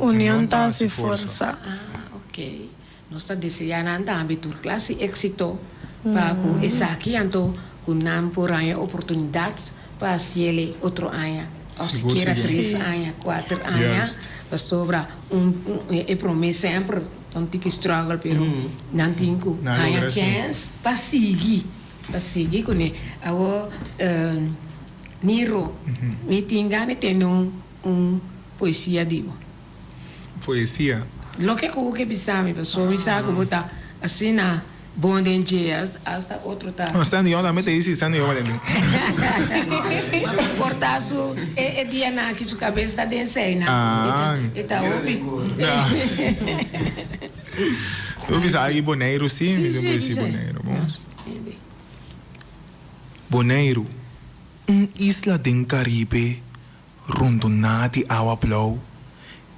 Speaker 6: Union ta hasi forsa.
Speaker 3: Ah ok nos ta deseá nan tambe tur klase éksito pa ku esaki anto ku nan por haña oportunidat pa hasiel otro aña of sikiera tres aña, kuater aña, pasobra un e prome semper ta un tiki struggle pero nan tin ku haña chèns pa sigui, pa sigui kuné. Awor Niro, mi tin gana di tende un poesia di bo.
Speaker 5: Poesia.
Speaker 3: Loke ku bo ke bisa mi pasobra mi sa ku bo ta asina bon den dje asta otro ta.
Speaker 5: No Sandy yo tambe ta isi Sandy yo den.
Speaker 3: Por ta su e dianan aki su kabes ta den sei nan e ta hopi.
Speaker 5: Mi bisa aki Boneiru si, mi si bisa Boneiru. Bon. Boneiru, un isla den Karibe rondoná di awa blou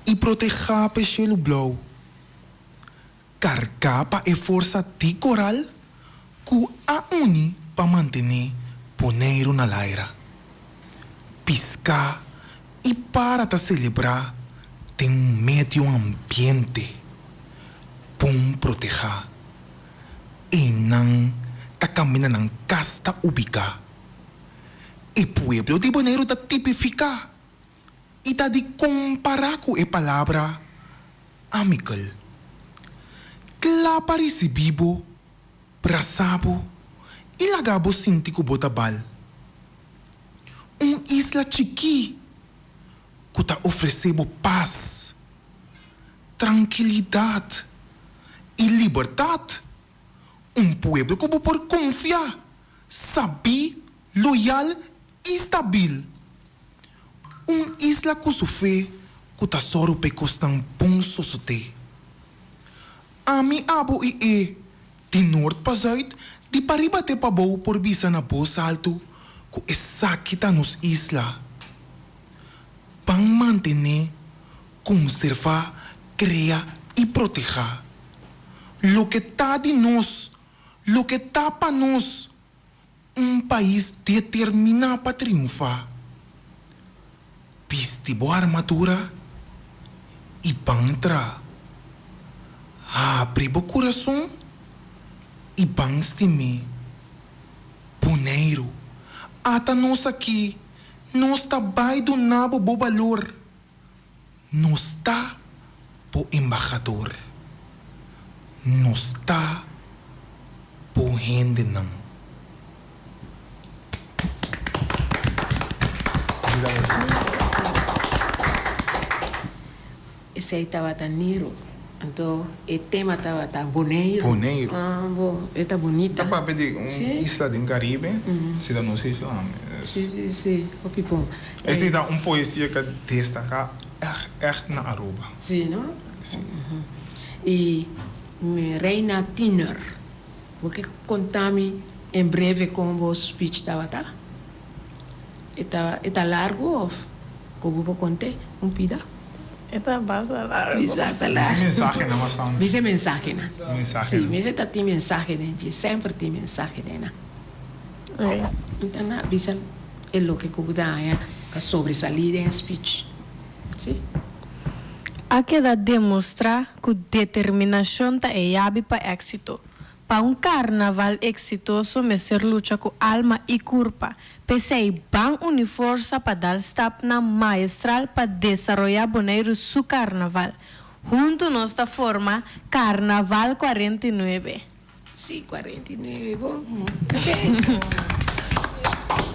Speaker 5: i protehá pa e shelu blou. Kargá pa e forsa di koral ku a uni pa mantené Boneiru na laira. Piská i para ta selebrá den un medio ambiente bon protehá. Einan ta kaminda nan kas ta ubiká. E pueblo di Boneiru ta tipifiká i ta di kompará ku e palabra amikel. Kla pa risibí bo, brasá bo i laga bo sinti ku bo ta bal. Un isla chikí ku ta ofresé bo pas, trankilidat i libertat. Un pueblo ku bo por konfia, sabí, loyal i stabil. Un isla ku su fe ku ta sòru p'e kosnan bon sosodé. Ami, abo i e, di nort pa zùit, di pariba te pabou por bisa na bos altu ku esaki ta nos isla. Ban mantené, konservá, krea i protehá loke ta di nos, loke ta pa nos. Un pais determiná pa triunfá. Bisti bo armadura i ban tra. Habri bo kurason i ban stim'é. Boneiru, ata nos akí, nos ta bai duna bo bo balor. Nos ta bo embahador. Nos ta bo hendenan.
Speaker 3: Esei tabata Niro. Anto e tema tabata Boneiru.
Speaker 5: Boneiru.
Speaker 3: Ah, bo, e ta bunita.
Speaker 5: Ta papia di un isla den Caribe, si ta nos isla tambe.
Speaker 3: Si, si, si, hopi bon.
Speaker 5: Esei ta un poesia ku a destaká ègt, ègt na Aruba.
Speaker 3: Si, no?
Speaker 5: Si.
Speaker 3: I Reina Tiner, bo ke konta mi en breve kon bo speech tabata? E ta, e ta largu òf ku bo por kont'é un pida?
Speaker 6: E ta basta largu.
Speaker 3: Bisa basta largu.
Speaker 5: Bisa mensahenan bastante.
Speaker 3: Bisa mensahenan.
Speaker 5: Mensahenan.
Speaker 3: Si, mester ta tin mensahe den dje, semper tin mensahe den nan. Anto nan a bisa e loke ku bo ta haña pa sobresalí den e speech. Si.
Speaker 6: A keda demostrá ku determinashon ta e yabi pa éksito. Pa un karnaval eksitoso mester lucha ku alma i kurpa. P'esei ban uni forsa pa dal stapnan maestral pa desaroyá Boneiru su karnaval. Huntu nos ta forma Karnaval 49.
Speaker 3: Sí, 49 bon. Oké.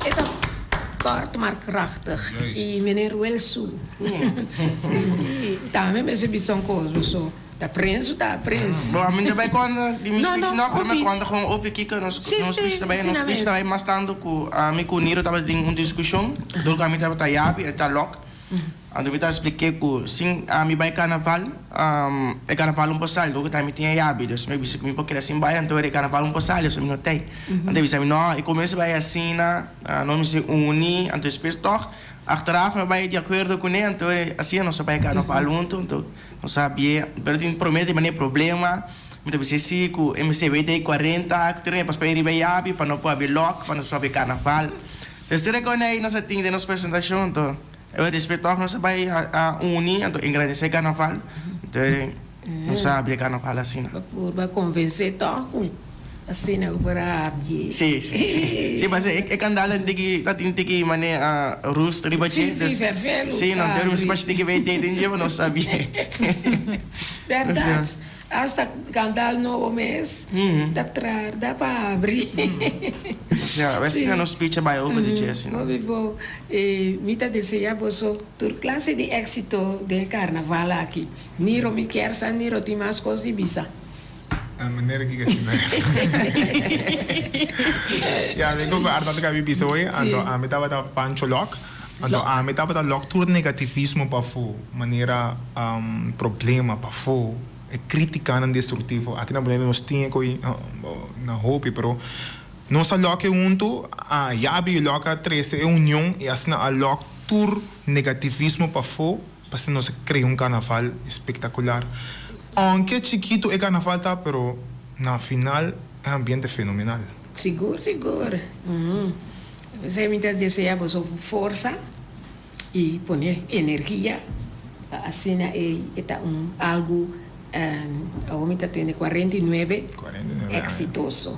Speaker 3: E ta kort maar krachtig. I meneer Wilson tambe mester bisa un kos boso. Ta prens o ta prens?
Speaker 9: Bo, mi ta bai konta di mi speech no, pero mi a konta gewoon over kiko nos nos speech ta bai. Nos speech ta bai mas tantu ku ami ku Niro tabatin un diskushon dor ku ami tabata yabi e ta lòk. Anto mi ta splik'é ku sin ami bai karnaval e karnaval un por sali dor ku ta mi tin e yabi. Dus mi a bisa ku mi por keda sin bai anto e karnaval un por sali so mi no t'ei. Anto e bisa mi no e komienso bai asina nos mester uni anto despues tòg achteraf mi a bai di akuerdo kuné anto asina nos a bai karnaval huntu anto. No sabia, pero tin prome tin mane problema, mi ta bisa si ku e mester wet ei 40 ku tur pas pa e riba yabi pa no por abi lòk pa no por abi karnaval. Entonces tur e kos ei nos a tin den nos presentashon anto e wet despues tòg nos a bai a uni anto engrandesé karnaval anto nos a habri e karnaval asina.
Speaker 3: Bo purba konvensé tòg ku asina ku por a habri.
Speaker 9: Si si si si pasobra e kandal ta tiki ta tin tiki mane rust riba dje
Speaker 3: Si si vervelu
Speaker 9: si no pero mi pashi tiki wet den dje bo no sabie.
Speaker 3: Bèrdat hasta kandal nobo mes ta trarda pa habri.
Speaker 9: Ya asina nos speech a bai over di dje asina.
Speaker 3: Hopi bo mi ta desea boso tur klase di éksito den e karnaval aki. Niro mi kier sa Niro tin mas kos di bisa.
Speaker 5: A manera ki asina. Ya, mi ku Arta ta kabi bisa hoy, anto ami tabata Pancho Lok. Anto ami tabata lok tur negativismo pafó, manera problema pafó. E krítikanan destruktivo. Aki na Boneiru nos tin e koi na hopi, pero nos a lòk e huntu, a yabi e lòk a trese e union i asina a lòk tur negativismo pafó pa asina nos a krea un karnaval espektakular. Ounke chikitu e karnaval ta, pero na final e ambiente fenomenal.
Speaker 3: Sigur, sigur. P'esei mi ta desea boso forsa. I pone energia pa asina e ta un algu awor mi ta tende 49 exitoso.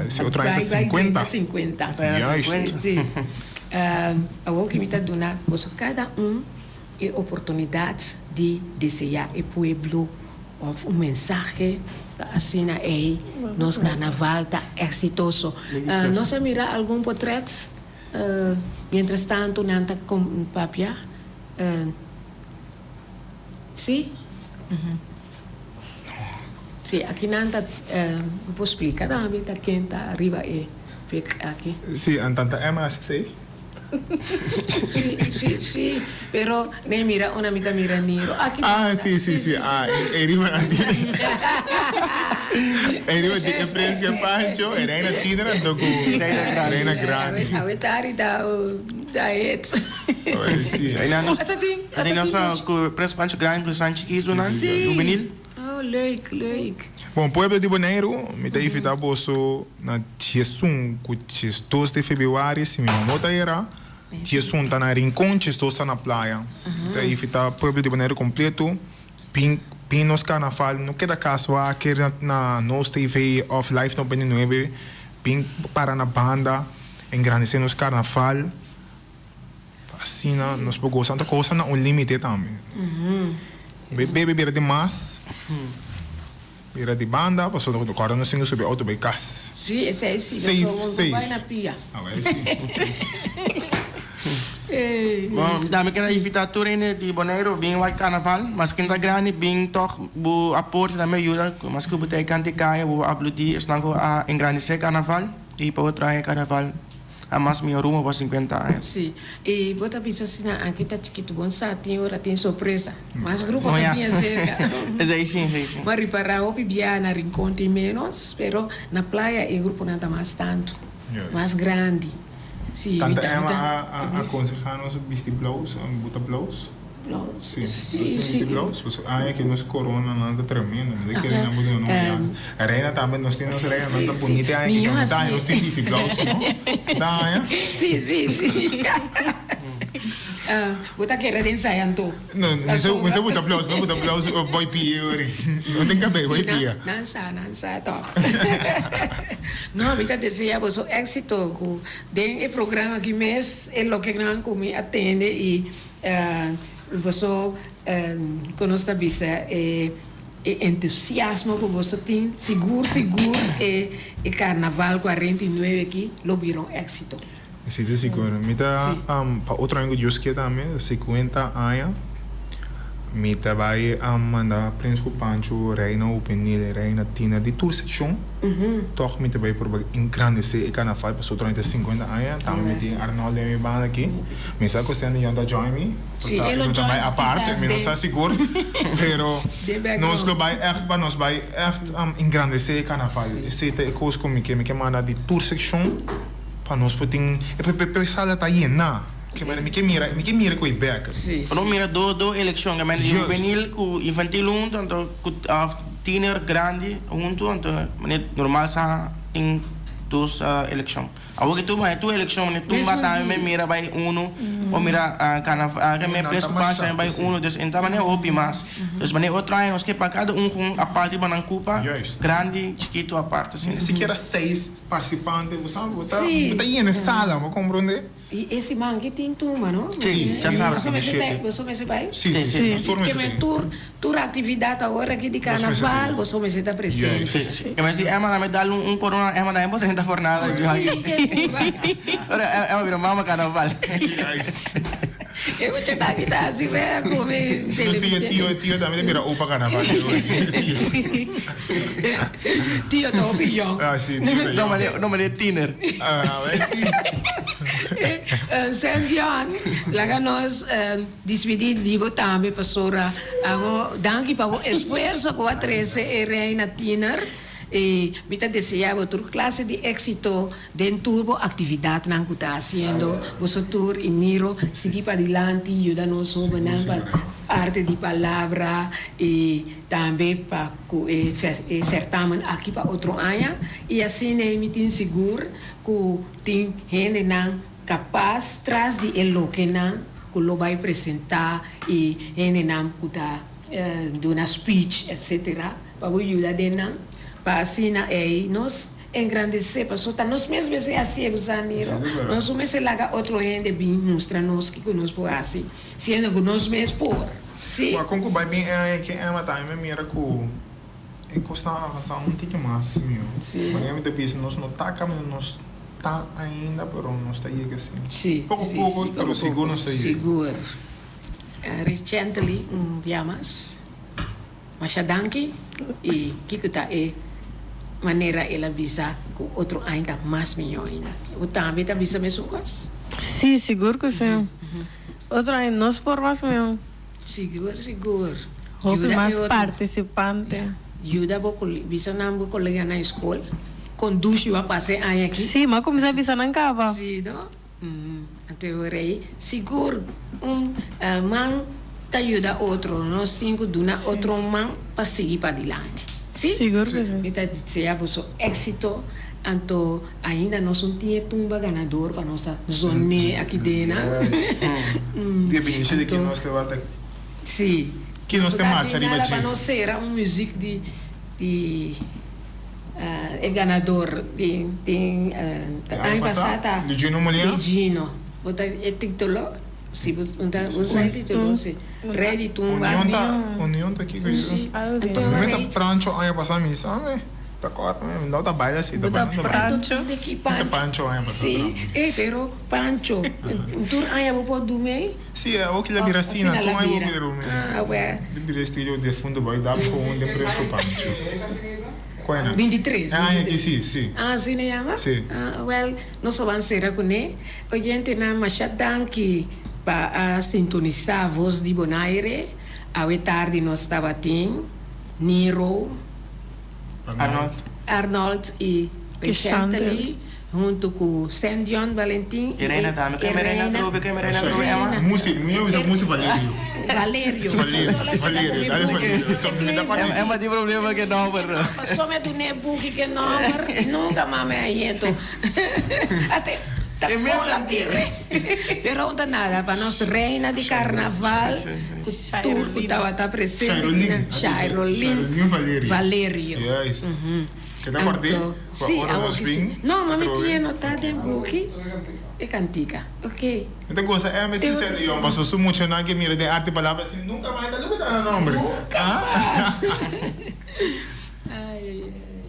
Speaker 5: Si otro aña ta 50.
Speaker 3: 50. Si. Awor ki mi ta duna boso kada un e oportunidad di desea e pueblo of un mensahe pa asina ei nos carnaval ta exitoso. Nos a mira algun potret. Mientras tanto nan ta papia. Si? Si, aki nan ta, bo por splika tambe ta ken ta riba e pic aki.
Speaker 5: Si, anto ta Emma a sesei?
Speaker 3: Si, si, si, pero ne mira unda mi ta mira Niro. Aki
Speaker 5: Ah, si, si, si, ah, e riba nan di e riba di e Prince Pancho, e Reina Tiner anto ku Reina Grandi.
Speaker 3: Awe tari ta ta hit.
Speaker 5: Oe, si.
Speaker 9: Reina nos, Reina nos ku Prince Pancho grandi ku San Chikitu nan, juvenil.
Speaker 3: Oh, leuk, leuk.
Speaker 5: Bon, pueblo di Boneiru, mi ta invitá boso na 11 ku 12 di febrüari, si mi no ta erá. 11 ta na Rincon, 12 ta na Playa. Mi ta invitá pueblo di Boneiru kompleto bin bin nos karnaval. No keda kas wak na Nos TV òf Live 99. Bin para na banda, engrandesé nos karnaval. Asina nos por gosa. Anto gosa na un limite tambe. Bebe bira di mas, bira di banda, pasobra ora nos tin ku subi auto bai kas.
Speaker 3: Sí, esei sí.
Speaker 5: Safe,
Speaker 3: Nos
Speaker 5: safe.
Speaker 3: bai na pia.
Speaker 5: Awel sí.
Speaker 9: Bon, mi tambe kier a invita tur hende di Boneiru bin wak karnaval. Maske no ta grandi, bin tog bo aporte tambe yuda. Maske bo ta e kant di kaya, bo aplodi esnan ku a engrandesé karnaval i pa otro aña karnaval. A mas mihó rumbo pa 50 aña.
Speaker 3: Sí, i bo ta bisa asina, anke ta chikitu, bon sa tin ora tin sorpresa. Mas grupo
Speaker 9: Oh,
Speaker 3: ta
Speaker 9: ya.
Speaker 3: bien serka.
Speaker 9: Esei sí, esei sí.
Speaker 3: Bo a ripará hopi bia na Rincon tin ménos, pero na playa e gruponan ta mas tantu,
Speaker 5: Juist.
Speaker 3: mas grandi. Sí, mi
Speaker 5: Tanta
Speaker 3: ta, mi
Speaker 5: Emma
Speaker 3: ta.
Speaker 5: a a akonsehá nos bisti blous, buta blous.
Speaker 3: Sí,
Speaker 5: Sí,
Speaker 3: sí.
Speaker 5: Pues aña que nos corona nan ta tremendo. Mi ta kere nan bo no ya. Reina tambe nos tin nos reina nan ta bonita aña que
Speaker 3: Miño
Speaker 5: mi ta
Speaker 3: así.
Speaker 5: nos tin bisti blauw no. Ta aña.
Speaker 3: Sí, sí, sí. Ah, bo ta kere den saya anto.
Speaker 5: No, mi sa mi sa buta blauw, mi sa buta blauw boy pia ori. No tin kabei boy
Speaker 3: Sí, nan,
Speaker 5: pia.
Speaker 3: nan sa, nan sa toch. No, mi ta desea boso éxito ku den e programa aki mes e loke nan ku mi a tende i Boso ku nos ta bisa e entusiasmo ku boso tin, sigur sigur e karnaval 49 aki lo bira un éksito.
Speaker 5: Si ta sigur. Mi ta pa otro aña ku Dios kier tambe, 50 aña, mi ta bai manda Prins ku Pancho, Reina Upenil, Reina Tina, di tur sekshon. Tòg mi ta bai proba engrandesé e karnaval pasobra otro aña ta 50 aña. Tambe mi tin Arnold den mi banda aki. Mi sa ku Sandy Young ta join mi.
Speaker 3: Sí,
Speaker 5: Ta
Speaker 3: e lo
Speaker 5: ta
Speaker 3: join
Speaker 5: bai aparte,
Speaker 3: kisas
Speaker 5: mi no
Speaker 3: den
Speaker 5: sa sigur. Pero
Speaker 3: den
Speaker 5: nos
Speaker 3: background.
Speaker 5: lo bai ègt pa nos bai ègt engrandesé e karnaval. Esei ta e kos ku mi ke. Mi ke manda di tur sekshon pa nos por tin e pe sala ta yená. Ke manera mi ke mira, mi ke mira ku e bèk.
Speaker 3: Sí,
Speaker 9: Bo
Speaker 3: sí.
Speaker 9: mira do do elekshon, ke manera
Speaker 5: Juist.
Speaker 9: juvenil ku infantil huntu, anto ku tiener grandi huntu, anto manera normal sa tin dos elekshon. Awor ke tur maya tur elekshon manera tumba
Speaker 3: Mesmo
Speaker 9: tambe
Speaker 3: dia.
Speaker 9: mira bai uno, o mira karnaval ke
Speaker 5: Nan
Speaker 9: pres
Speaker 5: ta
Speaker 9: ku
Speaker 5: masha,
Speaker 9: pasa bai
Speaker 5: sí.
Speaker 9: uno, dus e ta manera hopi mas. Dus manera otro aña nos ke pa kada un ku un aparte riba nan kupa,
Speaker 5: Juist.
Speaker 9: grandi, chikitu aparte asina.
Speaker 5: Ni sikiera seis partisipante, bo sa, bo ta
Speaker 3: Sí.
Speaker 5: bo ta yena e sala, bo komprende?
Speaker 3: I e siman ki tin tumba, no?
Speaker 9: Sí, ya sabe.
Speaker 3: Boso mester ta, boso mester bai?
Speaker 5: Sí, sí, sí. Nos tur
Speaker 3: Ke
Speaker 5: mester
Speaker 3: men
Speaker 5: tin.
Speaker 3: tur, tur actividad awor aki di
Speaker 5: Nos mester
Speaker 3: carnaval,
Speaker 5: tin.
Speaker 3: boso mester ta presente.
Speaker 9: Sí, sí. Ke men si Emma na me dal un, un corona, Emma también por 30 por nada.
Speaker 3: Sí, ke purba.
Speaker 9: Ora Emma bira mama carnaval.
Speaker 5: Juist.
Speaker 3: E mucha aki ta hasi wea ku mi
Speaker 5: Nos tin e tio, e tio tambe ta mira opa carnaval.
Speaker 3: Tio ta hopi yong.
Speaker 5: Ah, si, tio ta yong.
Speaker 9: No, ma de tiener.
Speaker 5: Ah, wel si.
Speaker 3: Saint John, laga nos dispidi di bo tambe pasobra abo danki pa bo esfuerso ku a trese e reina tiener i mi ta desea bo tur klase di éksito den tur bo aktividatnan ku ta hasiendo. Boso tur i Niro sigui padilanti yuda nos hóbennan pa arte di palabra i tambe pa ku e e sertamen aki pa otro aña i asina mi tin sigur ku tin hendenan kapas tras di e lokenan ku lo bai presentá i hendenan ku ta duna speech etcetera pa bo yuda den nan pa asina ei nos engrandesé pasobra ta nos mes mester hasié bo sa Niro nos no mester laga otro hende bin mustra nos kiko nos por hasi siendo ku nos mes por si.
Speaker 5: Wak kon ku bai bin e aña aki Emma tambe mi mira ku e kosnan a avansa un tiki mas mihó. Manera mi ta bisa nos no ta kaminda nos ta ainda pero nos ta yega si.
Speaker 3: Si,
Speaker 5: Poko
Speaker 3: si,
Speaker 5: poko
Speaker 3: si,
Speaker 5: pero
Speaker 3: poko
Speaker 5: sigur
Speaker 3: poko,
Speaker 5: nos ta yega.
Speaker 3: sigur. Recently un bia mas. Masha danki y kico ta e manera el a bisa cu otro aña ta mas mijo ainda. Bo tambe ta bisa mesun cos?
Speaker 6: Si, sigur cu si. Otro aña nos por mas mijo.
Speaker 3: Sigur, sigur.
Speaker 6: Hopi
Speaker 3: Yuda
Speaker 6: mas
Speaker 3: e otro.
Speaker 6: participante.
Speaker 3: Yuda bo bisa nan bo colega na school con dushi bo a pasa e aña aki.
Speaker 6: Si, mi a cuminsa bisa nan caba.
Speaker 3: Si, no? Anto e ora ei, sigur un man ta yuda otro. Nos tin ku duna otro un man pa sigui padilanti. Si?
Speaker 6: Sigur ku si.
Speaker 3: Mi ta desea boso éksito. Anto ainda nos no tin e tumba ganador pa nos a zoné aki dena.
Speaker 5: Depende di ken nos ta
Speaker 3: Si.
Speaker 5: Ken nos ta marcha riba dje.
Speaker 3: Pa nos sera un muzik di. E ganador di tin aña pasa ta
Speaker 5: Ligino Molina.
Speaker 3: Ligino. Bo ta e titulo? Si bo ta usa e titulo si. Rey di tumba.
Speaker 5: Union ta Union ta kiko
Speaker 3: Si.
Speaker 5: Anto mi ta Prancho aña pasa mi sa me ta kòrda mi no ta baila si ta baila no ta baila.
Speaker 3: Anto di ki
Speaker 5: Pancho? Pancho aña pasa.
Speaker 3: Si e pero Pancho tur aña bo por dumi?
Speaker 5: Si awor ki la bira asina tur aña bo por dumi.
Speaker 3: Ah wè.
Speaker 5: Di bira estilo defunto bai dap ku un den presko Pancho. Cuena?
Speaker 3: 23.
Speaker 5: Ah, aquí sí, sí.
Speaker 3: Ah, así ne llama?
Speaker 5: Sí.
Speaker 3: Ah, well, nos a ban cera cune. Oyentenan, masha danki pa a sintonisa Voz di Bonaire. Awe tardi nos tabatin Niro,
Speaker 9: Arnold.
Speaker 3: Arnold y Richentely. Huntu ku Sendion Valentin
Speaker 9: i Reina tambe. Ken mi Reina Trobe, ken mi Reina Trobe, Emma?
Speaker 5: Musi, mi a bisa Musi Valerio.
Speaker 3: Valerio.
Speaker 5: Valerio, Valerio, dale Valerio. So, mi ta parti.
Speaker 9: Emma tin problema ku e nomber.
Speaker 3: Paso mi a dun'é buki ku e nomber, nunca mas mi a yendo. Ate ta kola bire. Pero un ta nada, pa nos reina di carnaval ku tur ku tabata presente.
Speaker 5: Shairolin.
Speaker 3: Shairolin
Speaker 5: Valerio.
Speaker 3: Valerio.
Speaker 5: Juist. Ke ta kòrd'é?
Speaker 3: Anto,
Speaker 5: Ku
Speaker 3: sí,
Speaker 5: ora
Speaker 3: awor
Speaker 5: nos
Speaker 3: ki sí.
Speaker 5: bin
Speaker 3: No, ma mi
Speaker 5: atrobe.
Speaker 3: tin anotá den buki e kantika. Ok.
Speaker 5: Mi ta gosa e mester ser di yòn, pasobra su muchanan ke mira den Arte Palabra si nunka mas e ta lubidá nan nomber.
Speaker 3: Nunka mas! Ai, ai, ai.